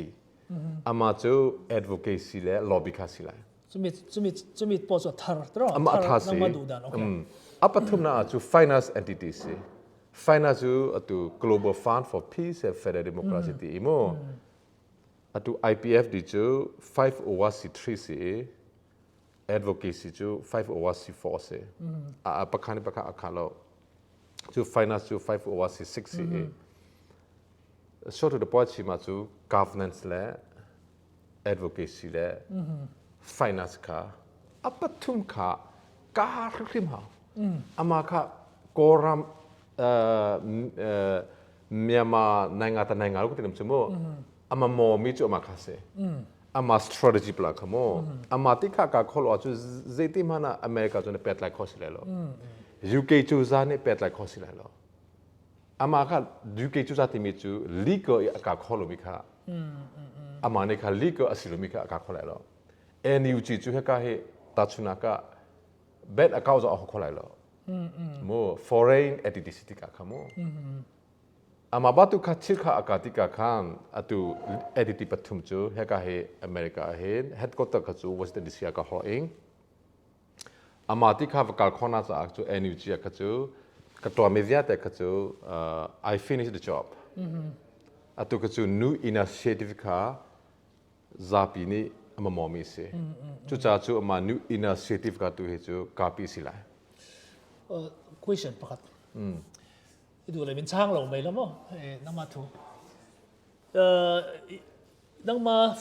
Amah cu advocacy le lobby kha si lai. Cumi cumi cumi pawh cu thar tro. Amah tha si. Duh dan okay. A pathumnak ah cu finance entity si. Finance cu atu Global Fund for Peace and Federal Democracy ti i mu. Atu IPFD cu 501c3 si i advocacy cu 501c4 si. A pakhat ni pakhat a khah lo. Cu finance cu 501c6 si i Short to the point chim ahcu governance le advocacy le finance kha a pathum kha Ka hrim hau. Ama kha Kawlram Myanmar nainga ta nainga lo ti chu mu. Ama maw mi cu ama kha si. Ama strategy pala kha mu. Ama ti kha ka khol cu zeiti hmanh ah America cu na pet lai kho si lai lo. UK cu za nih pet lai kho si lai lo. Ama kha UK cu za timi cu legal i a ka kho lomi kha ama nih kha legal a si lomi kha a ka kho lai lo. NUG cu hika hi tahchunak ah bank account zong a kho lai lo. Mu foreign entity si tikah kha mu. Amah batu kha thil kha a ka tikah khan atu entity pathum cu hika hi America ah hin headquarter kha cu Washington DC ah ka hawh ing. Amah ti kha va kal khawhna caah cu NUG ah kha cu ka tuahmi vialte kha cu I finish the job. Atu kha cu new initiative kha zapi nih a mamawmi a si. Cucaah cu amah new initiative ka tu hi cu kapi si lai. Question pakhat. I duh le min chang lo mai la mo. Nangmah thu. Nangmah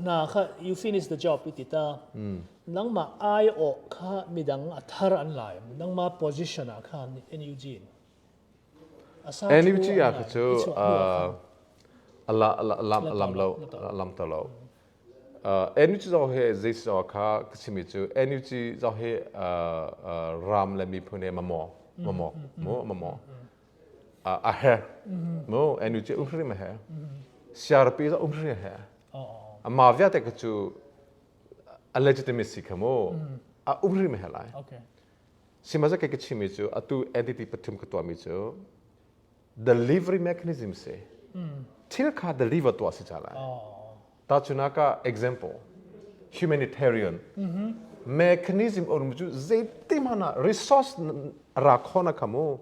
na kha you finish the job iti ta. Nangmah ai o kha midang a thar an lai. Nangmah position ah khan NUG in. NUG ah kha cu lam lo lam to lo. NUG zong hi zei zong kha ka chimmi cu NUG zong hi ram le miphun he mamaw mamaw mu mamaw a her mu NUG um hrim a her CRP zong um hrim a her ama vialte kha cu a legitimacy kha mu a um hrim a her lai. Sihmanhsehlaw ka chimmi cu atu entity pathum ka tuahmi cu delivery mechanism si. Thil kha deliver tuah si ca lai. Tahchunak ah example humanitarian mechanism um cu zeiti hmanh ah resource ra khona kha mu.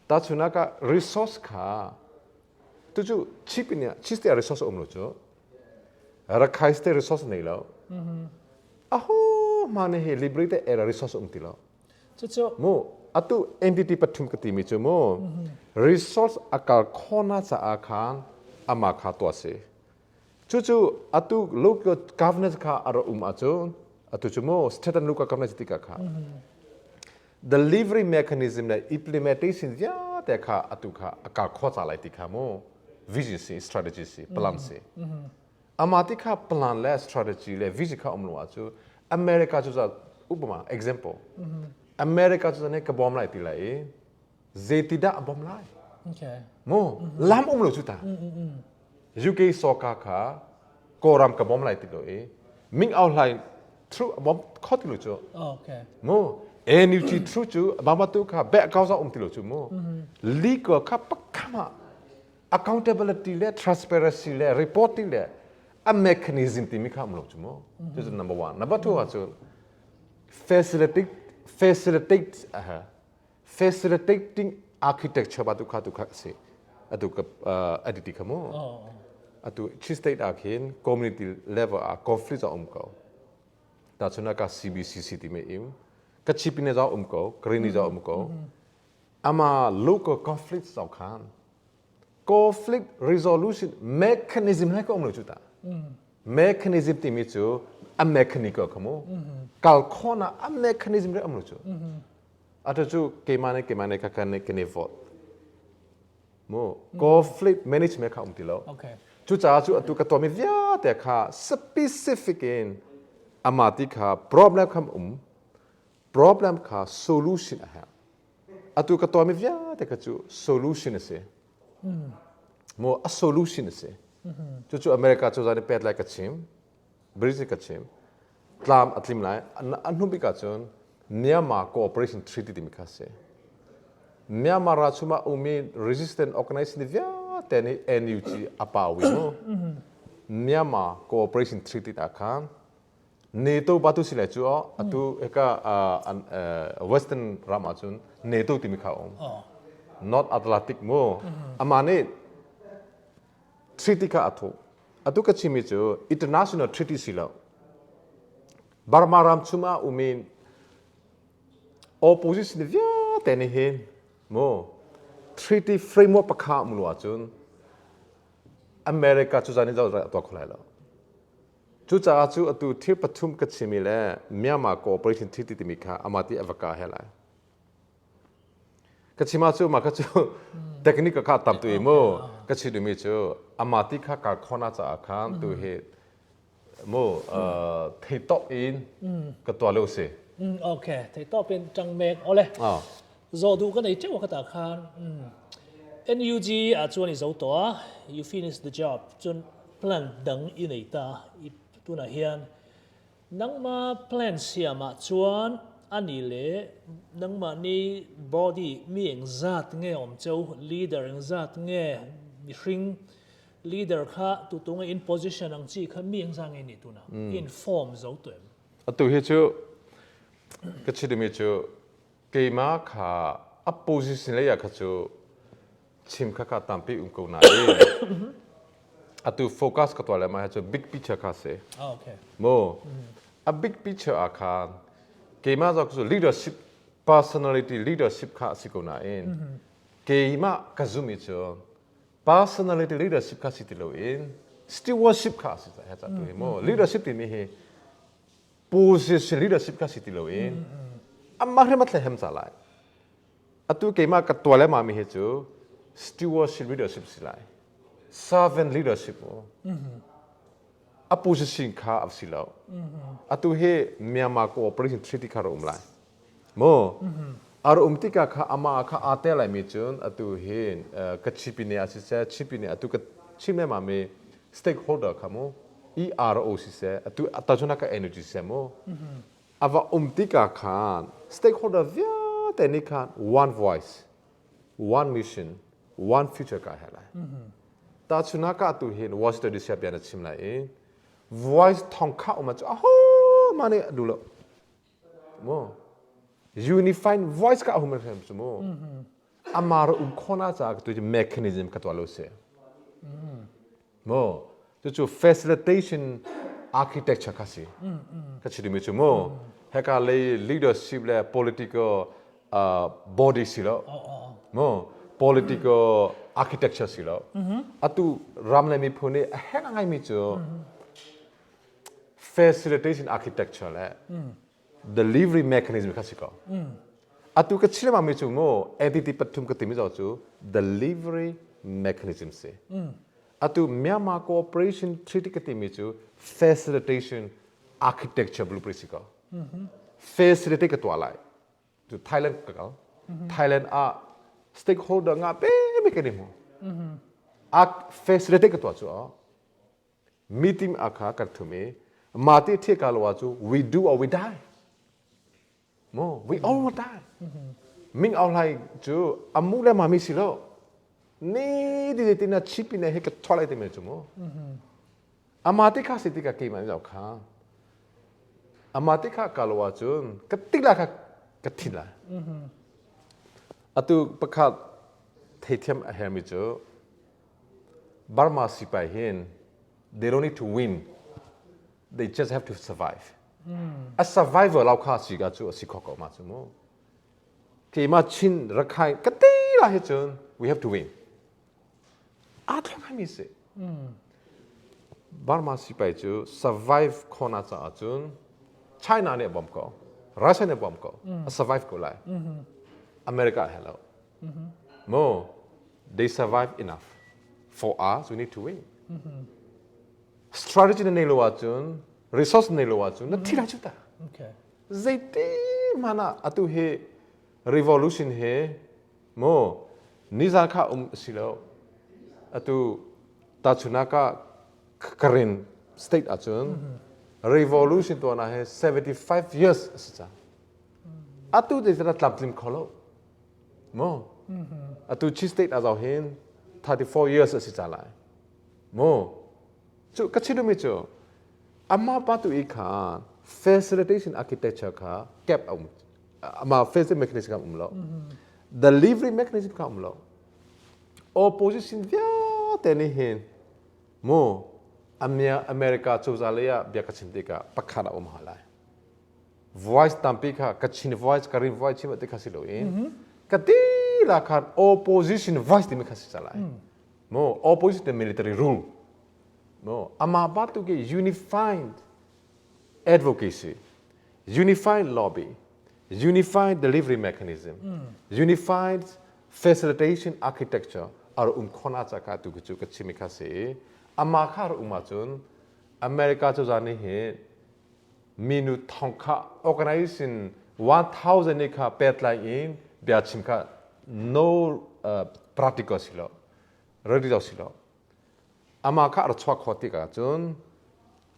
Tahchunak ah resource kha tucu chip in chip te resource um lo cu Rakhine state resource nei lo. Aho ma ne hi liberated era resource um ti lo. Cucu mu atu entity pathum ka timi cu mu resource akal khona caah khan ama kha tuah si. Cucu atu local governance kha ara um ahcun atu cu mu state and local governance tikah kha delivery mechanism le implementation vialte kha atu kha a kal kho ca lai ti kha mu vision si strategy si plan si ama ti kha plan le strategy le vision kha um lo ahcu America cu za upama example America cu ne ka bom lai ti lai i zeiti dah a bom lai mu lam um lo cu ta UK soka kha Kawlram ka bom lai ti lo i Ming Aung Hlaing through a bom kho ti lo cu mu NUG through cu Bama tu kha back account um ti lo cu mu legal kha pakhama accountability le transparency le reporting le a mechanism timi kha um lo cu mu cu number one number two ah cun facilitate facilitate facilitating architecture ba tu kha tu kha si atu ka aditi kha mu atu Chin state ah khin community level ah conflict a um ko ta chuna ka CBCC ti me im ka chipine za um ko Karini za um ko ama local conflict zau khan conflict resolution mechanism lai ka um lo chu ta mechanism timi cu a mechanical kha mu kal khona a mechanism re um lo chu atu cu keimah nih keimah nih kha kan kan i vote mu conflict management kha um ti lo cucaah cu atu ka tuahmi vialte kha specific in amah ti kha problem kha um problem kha solution a herh atu ka tuahmi vialte kha cu solution a si mu a solution a si cucu America cu zan i pet lai ka chim British ka chim tlam a tlim lai a hnu bik ahcun Myanmar Cooperation Treaty timi kha si Myanmar ra chungah ummi resistant organization vialte nih NUG a pawi mu Myanmar Cooperation Treaty ah khan NATO batu si lai cu atu hika Western ram ahcun NATO timi kha um North Atlantic mu ama nih treaty kha a thuh Atu ka chimmi cu international treaty si lo. Burma ram chungah umi opposition vialte nih hin mu treaty framework pakha um lu ahcun America cu zan in zoh tuah kho lai lo. Cucaah cu atu thil pathum ka chimi le Myanmar Cooperation Treaty timi kha amah ti a va ka he lai. Ka chim ah cu mah kha cu technical kha tam tu i mu ka chim duhmi cu amah ti kha kar khona caah khan tu hi mu thei top in ka tuah lo si. Okay, thei top in tang mek ole. Zo du ka nei teuh ka ta khan NUG ah chuan i zo to a you finish the job chun plan dang i nei ta i tunah hian Nangmah plan siam ah chuan ani leh nangmahni body mi engzat nge awm cheu, leader engzat nge mihring leader kha tutunga in position ang chi kha mi engzat nge nih tunah in form zo tawh em? Atu hi cu ka chim cu keimah kha a position lei ah kha cu chim kha ka tampi um ko nain atu focus ka tuah le mah cu big picture kha si mu a big picture ah khan keimah zong cu leadership personality leadership kha a si ko nain keimah ka zum i cu personality leadership kha si ti loin stewardship kha a si ca tu hi mu leadership timi hi position leadership kha si ti loin amah hrim a thle hem ca lai Atu keimah ka tuah le mi hi cu stewardship leadership si lai. Servant leadership mu. A position kha a si lo. Atu hi Myanmar Cooperation Treaty kha um lai. Mu. Ar um tikah kha ama kha aa tel lai mi cun atu hi ka chipine a siseh chipine atu ka chim le mi stakeholder kha mu ERO siseh atu atachuna ka energy siseh mu A va um tikah khan stakeholder vialte nih khan one voice, one mission, one future ka he lai. Tahchunah ka tu hin Washington DC bia na chim lai i voice thong kha um cu aho ma nih a duh lo. Mu unified voice ka hum hrim cu mu. Amar um khona ca tu mechanism ka tuah lo si. Mu cucu facilitation architecture kha si ka chim cu mu heka lei leadership le political body si lo mu political architecture si lo atu ram le miphun nih a herh ngai mi cu facilitation architecture le delivery mechanism kha si ko atu ka chim mi cu mu entity pathum ka timi zo cu delivery mechanism si atu Myanmar Cooperation Treaty ka timi cu facilitation architecture blueprint si ko facilitate ka tuah lai cu Thailand ka kal Thailand ah stakeholder nga pe mi kan i hmu a facilitate ka tuah cu meeting a kha kan thum i mah ti thi ka lo ah cu we do or we die mo we all will die ming au lai cu amu le mami si lo ni di ti na chipi ne he ka tholai te me chu mo ama ti kha si ti ka ke ma zau kha ama ti kha ka lo ah cun ka tik la kha ka thin la atu pakhat theithiam a hermi cu Burma sipai hin they don't need to win they just have to survive a survivor lau kha si ka cu a si kho ko ma cu mu keimah Chin Rakhine ka te la hi cun we have to win aa thlong mi si Burma sipai cu survive khona caah cun China nih a bawm ko Russia nih a bawm ko a survive ko lai America hello mo they survive enough for us we need to win strategy na nei lo ahcun resource nei lo ahcun na thi lai cu ta zeiti hmanh ah atu hi revolution he mu nizan kha um si lo atu tachuna ka Karen state ahcun revolution tuan ah he 75 years a si cang atu te na tlamtlim kho lo Mu atu Chin state ah zau hin 34 years a si ca lai mu cu ka chim mi cu ama pa tu i kha facilitation architecture kha gap a um ama facilitation mechanism kha um lo delivery mechanism kha um lo opposition vialte nih hin mu America cozah lei ah bia ka chim tikah pakhat a um ha lai voice tampi kha Kachin voice Karen voice chim ti kha si loin ka ti la khan opposition voice timi kha si calai mo opposition the military rule Maw amah bantuk i unified advocacy, unified lobby, unified delivery mechanism, unified facilitation architecture ar um khona cha kha tu cu ka chimi kha si. Ama kha ar um ahcun America cozah nih hi minu thong kha organization 1000 ni kha petlai in bia chim kha no practical si lo, ready lo si lo. Ama kha ar chuak kho tik ahcun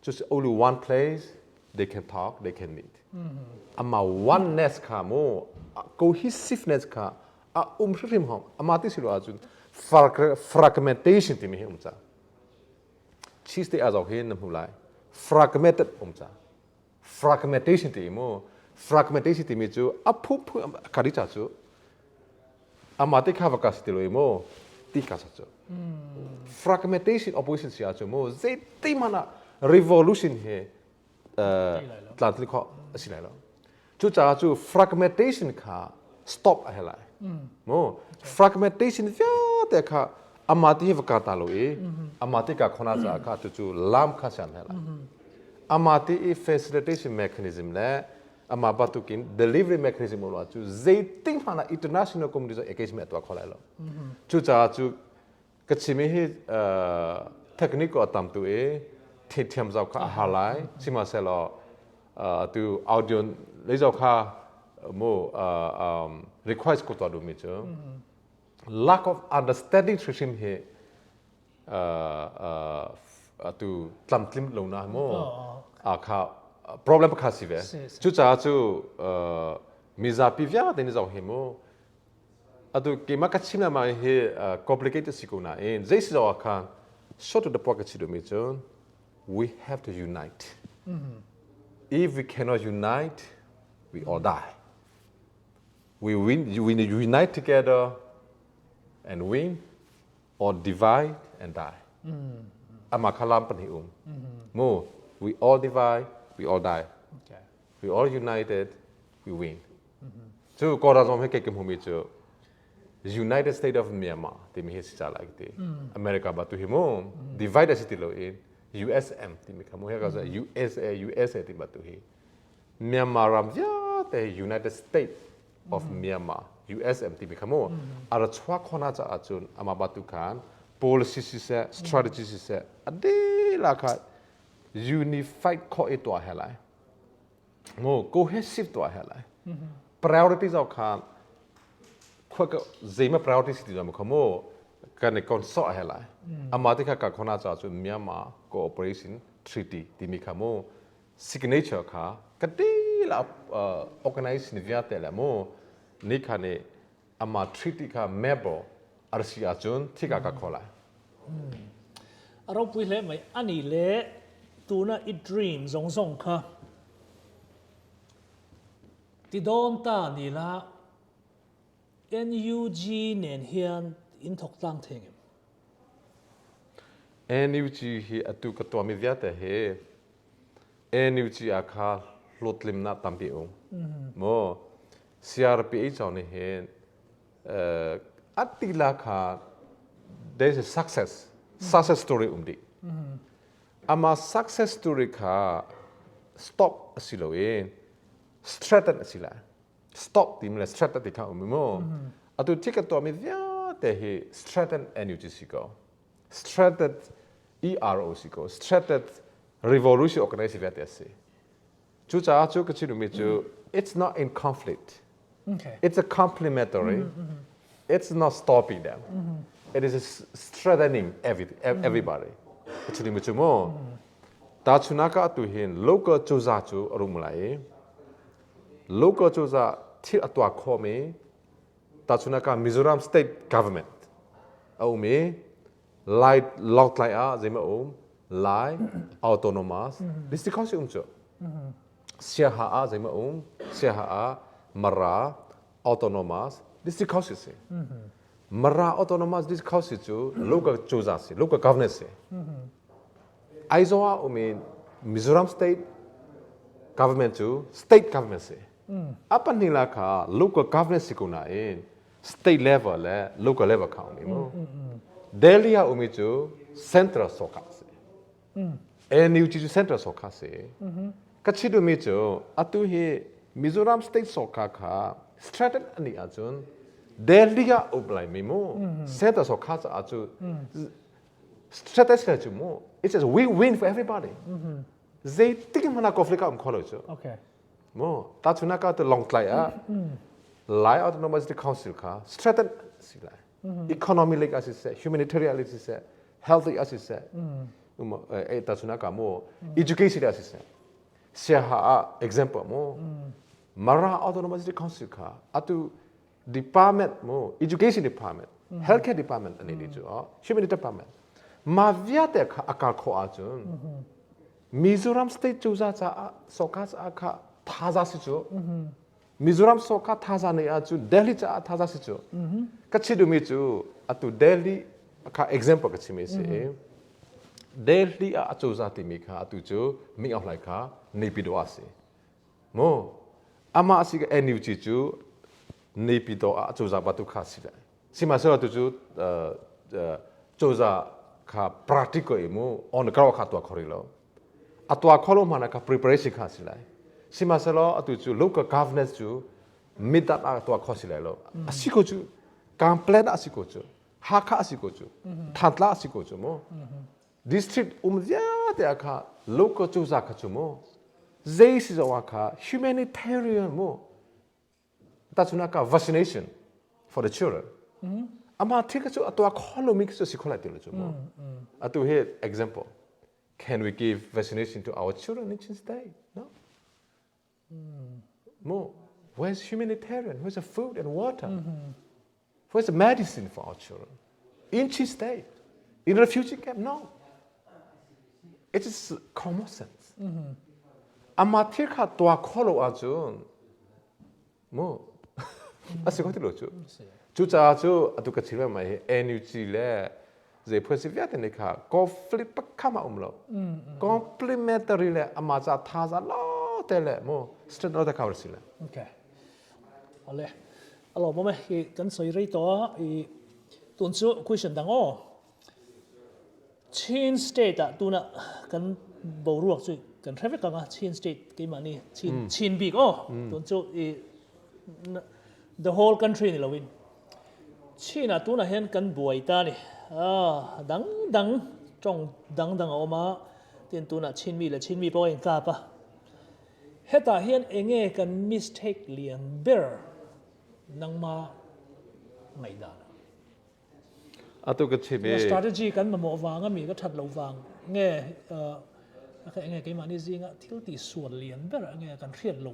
just only one place they can talk, they can meet. Ama oneness kha mu cohesiveness kha a um hrim hom. Ama ti si lo ahcun fragmentation timi hi um ca. Cheese te azok hi na hmu lai. Fragmented um ca. Fragmentation ti mu fragmentation timi cu a phu phu kari cha cu Amah te kha va ka si ti lo i mu ti ka sa cu. Fragmentation opposition si ahcun mu zeiti hmanh ah revolution hi tlamtling khawh a si lai lo. Cucaah cu fragmentation kha stop a he lai. Mu fragmentation vialte kha amah te hi va ka ta lo i amah te ka khona caah kha cucu lam kha siam he lai. Amah te i facilitation mechanism le amah bantukin delivery mechanism um cu zeitin hmanh ah international community cu engagement a tuah kho lai lo. Cucaah cu ka chim hi technique a tam tu i thiam zau kha a har lai. Sihmanhsehlaw atu audio lei zau kha mu request ko tuah duhmi cu lack of understanding hrimhrim hi atu tlamtlim lo na mu kha problem pakhat si ve. Cucaah cu mizapi vialte nih zong hi mu atu keimah ka chim lama hi complicated si ko nain zei si zong ah khan short to the point ka chim duhmi cun we have to unite. If we cannot unite, we all die. We win, we unite together and win, or divide and die. Ama kha lam pahnih um. Mu, we all divide, we all die. We all united, we win. Cu Kawlram zong hi kei ka hmumi cu United States of Myanmar timi hi si ca lai ti. America ba tu hi mu divide a si ti lo in USM timi kha mu he ka USA USA ti ba tu hi Myanmar ram vialte United States of Myanmar USM timi kha mu a ra chuak khona caah cun amah batu khan policy siseh, strategy siseh, a dila kha unified khawh i tuah he lai mu, cohesive tuah he lai. Priority zau khan khua ka zeima priority si ti zau kha mu kan i consult he lai. Amah ti kha ka khona caah cun Myanmar Cooperation Treaty timi kha mu signature kha ka dila organization vialte le mu ni kha nih ama treaty kha member arsi ahcun thika ka kho lai. A ropui hle mai. Ani le tuna i dream zong zong kha ti dawn ta ni la NUG nen hian in thawk tlang thei ngem? NUG hi atu ka tuahmi vialte hi NUG ah kha hlawhtlinnak tampi um. Maw CRPH zong nih hin atila kha there is a success story um dih. Ama success story kha stop asi lo in strengthen asi lai. Stop timi le strengthen ti kha um mu. Atu thil kan tuahmi vialte hi strengthen NUG si ko, strengthen ERO si ko, strengthen revolution organization vialte a si. Cucaah cu ka chim duhmi cu it's not in conflict. It's a complementary. It's not stopping them. It is strengthening everybody. Ka chim duhmi cu mu tahchunak ah atu hin local cozah cu a rum lai i local cozah thil a tuah khawhmi, tahchunhnak ah Mizoram state government a um i Lai Lawngtlai ah zeimah um Lai Autonomous District Council um cu. Siaha ah zeimah um Siaha ah Mara Autonomous District Council si. Mara Autonomous District Council cu local cozah si, local governance si. Aizawl ah um i Mizoram state government cu state government si. A pahnih la kha local government si ko nain state level le local level kha um i mu. Delhi ah um i cu central sawka si. NUG cu central sawkha si. Ka chim duhmi cu atu hi Mizoram state sawkha kha threaten ani ahcun Delhi ah um lai mi mu center sawkha caah cu strategy cu mu it's a win-win for everybody. Zeitik hmanh ah conflict a um kho lo cu. Mu tahchunhnak ah tu Lawngtlai ah Lai Autonomous Council kha strengthen si lai. Economy lei ah siseh, humanitarian lei siseh, health lei ah siseh, eh tahchunhnak ah mu education ah siseh. Siaha ah example mu Mara Autonomous Council kha atu department mu education department, healthcare department ani ni cu humanitarian department ma viate kha akal kho ahcun Mizoram state cozah caah sawka caah kha thaza si cu Mizoram sawka thaza nei ahcun Delhi caah thaza si cu ka chim duhmi cu atu Delhi kha example ka chim i si Delhi ah acozah timi kha atu cu Ming Aung Hlaing kha Naypyidaw ah si mu amah si ka NUG cu Naypyidaw ah acozah batu kha si lai sihmanhsehlaw tu cu cozah kha practical i mu on the ground kha tuah kho rih lo a tuah kho lo hmanh kha preparation kha si lai sihmanhsehlaw atu cu local governance cu midat ah tuah kho si lai lo a si ko cu kan plan a si ko cu Hakha a si ko cu Thantlang a si ko cu mu district um vialte ah kha local cozah kha cu mu zei si zong ah kha humanitarian mu Tahchunhnak ah vaccination for the children. Amah thil kha cu a tuah kho lomi khi cu si kho lai ti lo cu mu. Atu hi example. Can we give vaccination to our children in Chin State? No. Mu, where's humanitarian? Where's the food and water? Where's the medicine for our children? In Chin State? In refugee camp? No. It is common sense. Amah thil kha tuah kho lo ahcun mu a si kho ti lo cu. Cucaah cu atu ka chim mai hi NUG le zei phun si vialte nih kha conflict pakhat a um lo. Complementary le amah ca thaza lo te le mu straight lo te kha si le. Okay. Ale. Alo mo me i kan soi rei to i tun chu question dang o. Chin state ah tuna kan boruak chu kan hre vek anga Chin state keimah ni Chin Chin bik o tun chu i the whole country ni loin Chin ah tuna hian kan buai ta ni a dang dang tong dang dang a awm a tin tuna Chin mi le Chin mi pawh in kap a hetah hian enge kan mistake lian ber nangma ngaihdan. Atu ka chim i strategy kan mamawh vang ami ka that lo vang nge ka enge keimah ni zinga thil ti sual lian ber nge kan hriat lo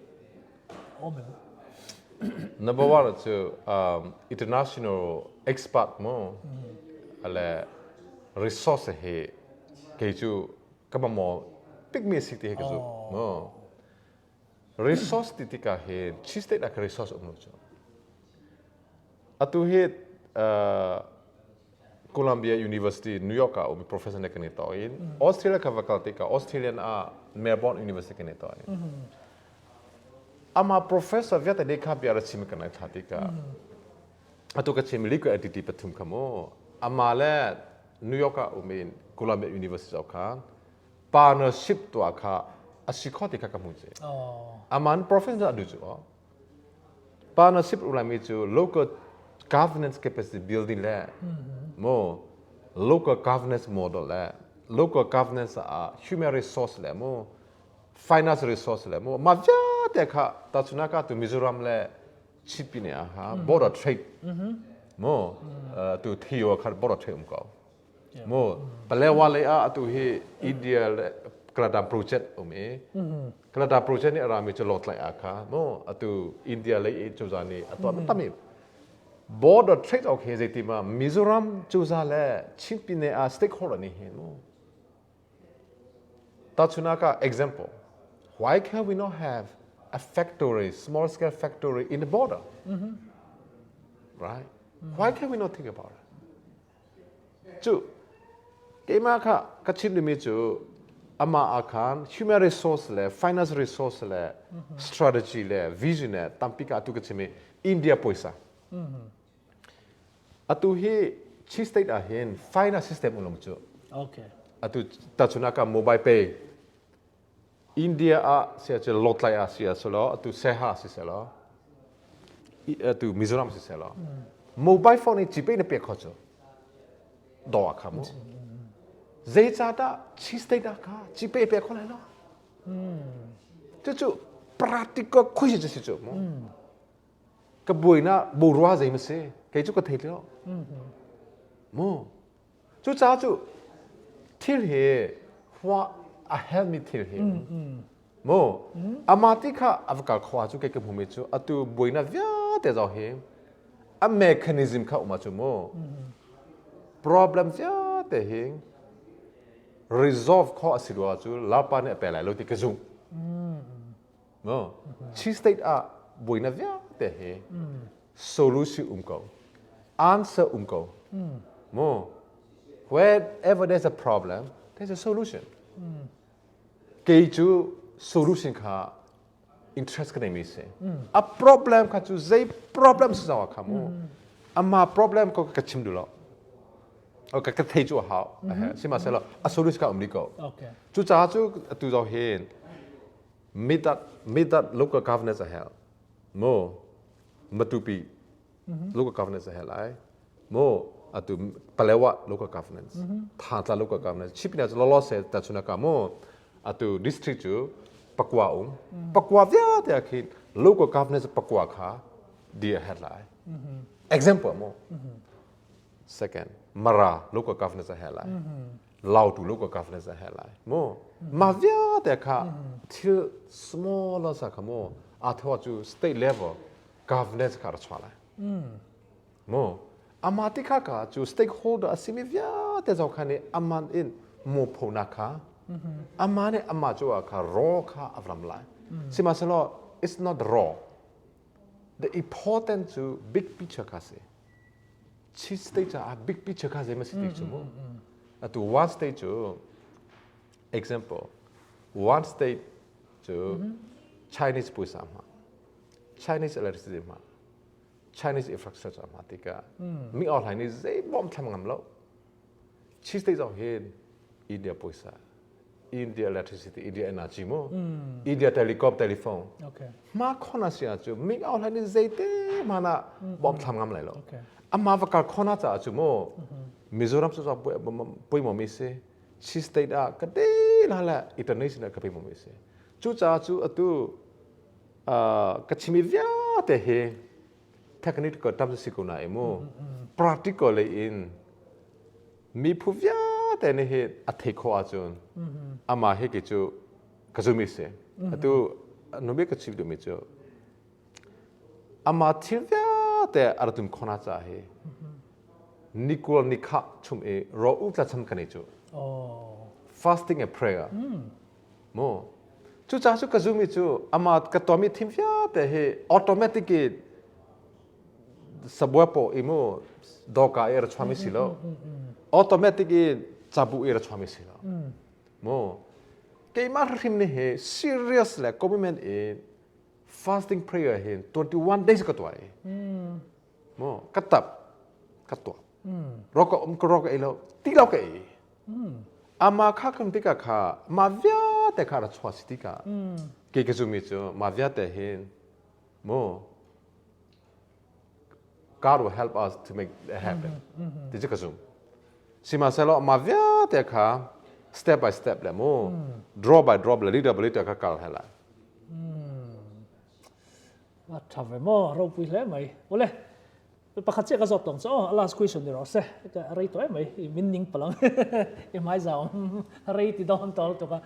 awm em. Number one cu international expert mu ale resource hi kei cu ka mamawh bikmi si ti hi ka zumh mu. Resource ti tikah hin Chin State ah ka resource um lo cu. Atu hi Columbia University New York ah um professor ne kan i to in Australia ka va kal tikah Australian ah Melbourne University kan i to in ama professor vialte ne kha bia ra chim kan ai thla tikah atu ka chim legal entity pathum kha mu ama le New York ah um in Columbia University kha partnership tuah kha a si kho ti kha ka hmu ci. Aman professor adu cu partnership ulami cu local governance capacity building le mo local governance model le local governance ah human resource le mo finance resource le mo ma vialte kha tachuna ka tu Mizoram le Chipine ah border trade mo tu theo kha border trade um ko Mu Palewa lei ah atu hi India le Kaladan project um i Kaladan project nih a rami cu Lawngtlai ah kha mu atu India lei i cozah nih a tuah tami border trade ok he zeiti ma Mizoram cozah le Chin Pine ah stakeholder nih hin mu Tahchunak ah example why can we not have a factory small scale factory in the border right why can we not think about it Cu keimah kha ka chim dingmi cu amah ah khan human resource le finance resource le strategy le vision le tampi ka atu ka chim i India puaisa. Atu hi Chin State ah hin finance system um lo cu. Okay. Atu tachuna ka mobile pay India ah sia cu Lawngtlai ah si ah selaw atu Seha si selaw atu Mizoram si selaw mobile phone i GPay na pek kho cu do ah kha mu zeicahdah Chin State ah kha GPay pek kho lai lo cucu practical khui si cu mu ka buaina borua zei ma si kei cu ka thei lo mu Cucaah cu thil hi hua a helmi thil hi mu ama ti kha a va kal kho ah cu kei ka hmumi cu atu buaina vialte zong hi a mechanism kha um ah cu mu problem vialte hi resolve khawh a si rua cu Lapa nih a pe lai lo ti ka zumh. No. Chin state ah buaina vialte hi solution um ko. Answer um ko. Mo. Wherever there's a problem, there's a solution. Kei cu solution kha interest ka nei mi si. A problem kha cu zei problem si zong kha mu. Ama problem ko ka chim du lo. Ka ka thei cu a hau. Sihmanhsehlaw a solution kha um li ko. Cucaah cu atu zong hin Midat Midat local governance a herh mu Matupi local governance a herh lai mu atu Palewa local governance Thantlang local governance Chipina cu lawlaw se ta chuna ka mu atu district cu pakua um pakua vialte ah khin local governance pakua kha di a herh lai example mu second Mara local governance a herh lai Lautu local governance a herh lai mu mah vialte kha thil small sa kha mu a thwa cu state level governance kha ra chuah lai mu ama ti kha ka cu stakeholder a simi vialte zong kha nih aman in mu phona kha ama nih ama cu ah kha raw kha a ram lai sihmanhsehlaw it's not raw the important cu big picture kha si Chin state caah big picture kha zei ma si ti cu mu atu one state cu example one state cu Chinese puisa hma Chinese electricity hma Chinese infrastructure hma tikah mi online nih zei bom thlam ngam lo Chin state zong hin India puisa India electricity, India energy mu, India telecom telephone. Ma khona sia cu ming au hlai ni zeite mana bom thlam ngam lai lo. Ama va kal khona cha chu mu Mizoram chu pui mo mi si Chin state a ka de la la international ka pui mo mi si. Chu cha chu atu ka chimi viate he technical tam si ko na mu practical in Mi phu vialte nih hi a theih khawh ahcun amah hi kei cu ka zum i si. Atu nubik ka chim duhmi cu amah thil vialte a rak tum khawhnak caah hi nikul nikha chung i raw u tlacham kan ei cu. Fasting and prayer. Mu. Cucaah cu ka zum i cu amah ka tuahmi thim vialte hi automatic in sabuai paw i mu dawka i ra chuami si lo automatic i cabu i ra chuami si lo mu keimah hrim ni hi serious le commitment in fasting prayer hin 21 days ka tuah i mu ka tap ka tuah ro ka um ka ro ka ei lo ti lo ka ei ama kha kam tika kha ma vialte kha ra chua si tika ke ka zumi cu ma vialte hin Mu God will help us to make it happen. Ti cu ka zum. Sihmanhsehlaw mah vialte kha step by step le mu drop by drop le little by little kha kal he lai. A tha ve mo ropui hle mai. Ole pakhat che ka zawt tong cho last question ni ro se ka rei to mai min ning palang i mai zaw rei ti don tol to ka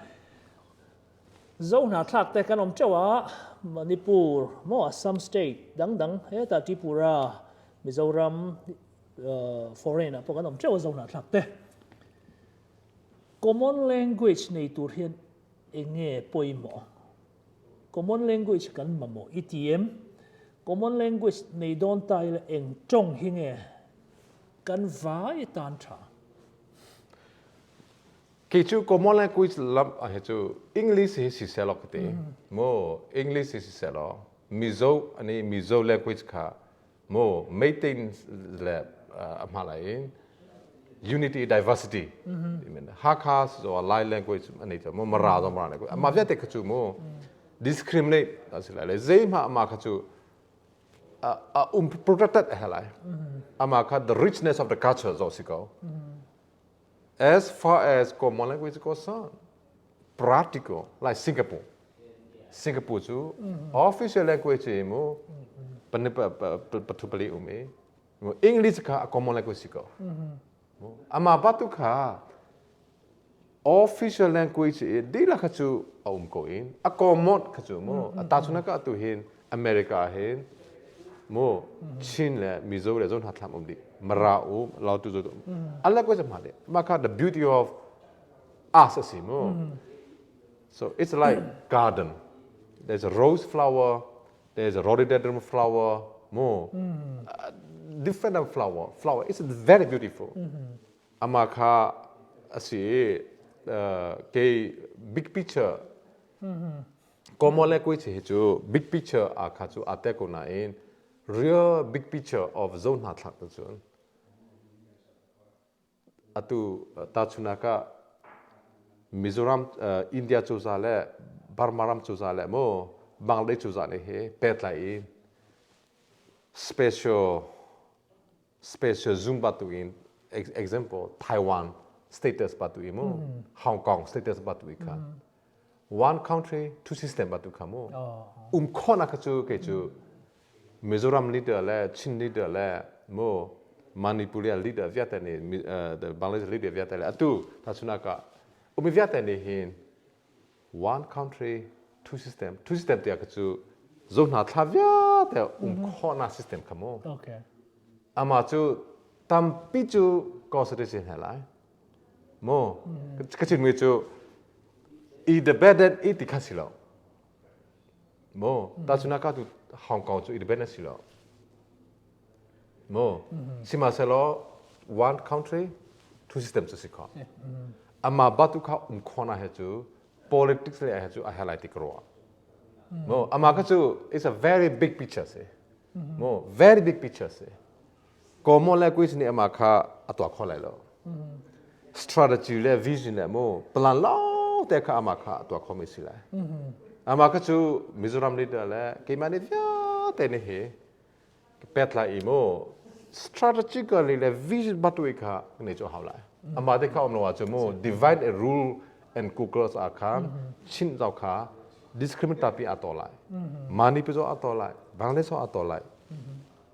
Zo hnahthlak te kan awm teuh a, Manipur maw Assam state dang dang hetah Tripura, Mizoram, foreign ah pawh kan awm teuh a zo hnahthlak te. Common language nei tur hian eng nge pawimawh? Common language kan mamawh i ti em? Common language nei dawn ta ila eng tawng hi nge kan vai tan tha? Kei cu common language lam ah hi cu English hi si seh law ka ti. Mu English hi si seh law Mizo ani Mizo language kha mu Meitein le a hma lai in Unity diversity. Hakha so Lai language ani chu mo Mara zo Mara language. Ama vialte kha chu mo discriminate a si lai le zeihmah ama kha chu a um protected a lai. Ama kha the richness of the culture zo si ko. As far as common language is concerned, practical like Singapore. Singapore cu official language mu pathupali um i English kha a common language si ko. Ama batu kha official language i dihlak kha cu a um ko in a common kha cu mu a ta ka tu hin America hin mu Chin le Mizo le zon hna um dih Mara um Lautu zo an language ma de ma kha the beauty of us a si mu. So it's like garden, there's a rose flower, there's a rhododendron flower mu, different flower. It's very beautiful. Ama kha asi ke big picture common language hi cu big picture a kha cu ate ko nain real big picture of zo hna thlak ta cun atu tachunak ah Mizoram India cozah le Burma ram cozah le mu Bangladesh cozah nih hi pehtlai in special zoom batuin example Taiwan status batu i mu Hong Kong status batu i kha one country two system batu kha mu um khona kha cu kei cu Mizoram leader le Chin leader le mu Manipur leader viate nih Bangladesh leader viate le atu tachuna ka umi viate nih hin one country two system two system tiah ka cu zo hna thla viate um khawhnak system kha mu. Ama cu tampi cu constitution he lai mu ka chimmi cu independent i ti kha si lo mu. Tachuna ka tu Hong Kong cu independent si lo mu. Sihmanhsehlaw one country two system cu si kho. Ama batu kha um khona he cu politics le he cu a helai ti ka ruah mu. Ama kha cu it's a very big picture si mu, very big picture si. Common language nih ama kha a tuah kho lai lo. Strategy le vision le mu plan lo te kha ama kha a tuah kho mi si lai. Ama kha cu Mizoram leader le keimah nih vialte nih hi pet lai i mu strategically le vision batui kha nei chu hau lai. Ama te kha om lo ah chu mu divide and rule and Google a khan chin zau kha discriminate pi a to lai, Manipur zo a to lai, Bangladesh zo a to lai,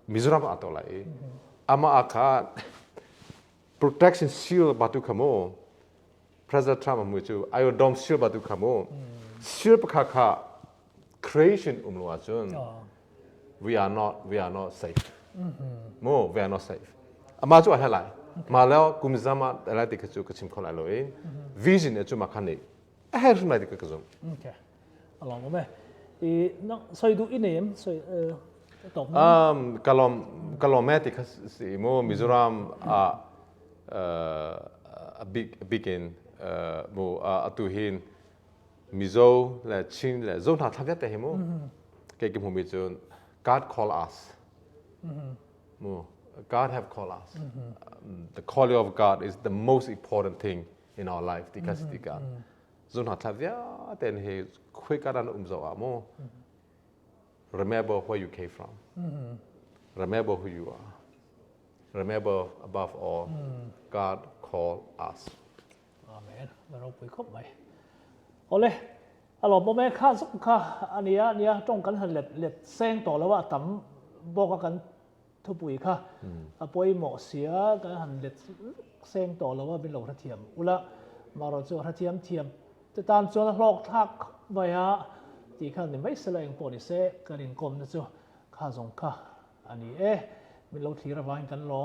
Mizoram a to lai i ama a kha protection shield batu kha mu President Trump mu cu Iron Dome shield batu kha mu shield pakha kha creation um lo ahcun we are not safe mu, we are not safe. Ama cu a helai ma le kum zama lai ti kha cu ka chim kho lai lo i vision cu ma khan nih a her hrim lai ti ka zum. Okay, along me i nang soi du i nem soi top. Kalom kalom me ti kha si mu. Mizoram a a big big in mu atu hin Mizo le Chin le Zo hna thla vialte hi mu ke ki hmu mi cun God call us mu, God have called us. The calling of God is the most important thing in our life ti kha si tikah zo hna thla vialte hi khui ka dan um zo ah mu remember where you came from, remember who you are, remember above all God called us. Amen. Ropui khop mai. Ole alo mo me kha zok kha ania nia tong kan han let let seng to lawa tam boka kan thupui kha a pawimawh sia kan han let seng tawh lo a, min lo hrethiam ula. Marawh chu hrethiam thiam te tan chuan a hlawk thlak khawp mai a tih khan ni mai sela engpawh ni se kan inkawmna chu kha zawng kha a ni e. Min lo thlir avangin kan lawm.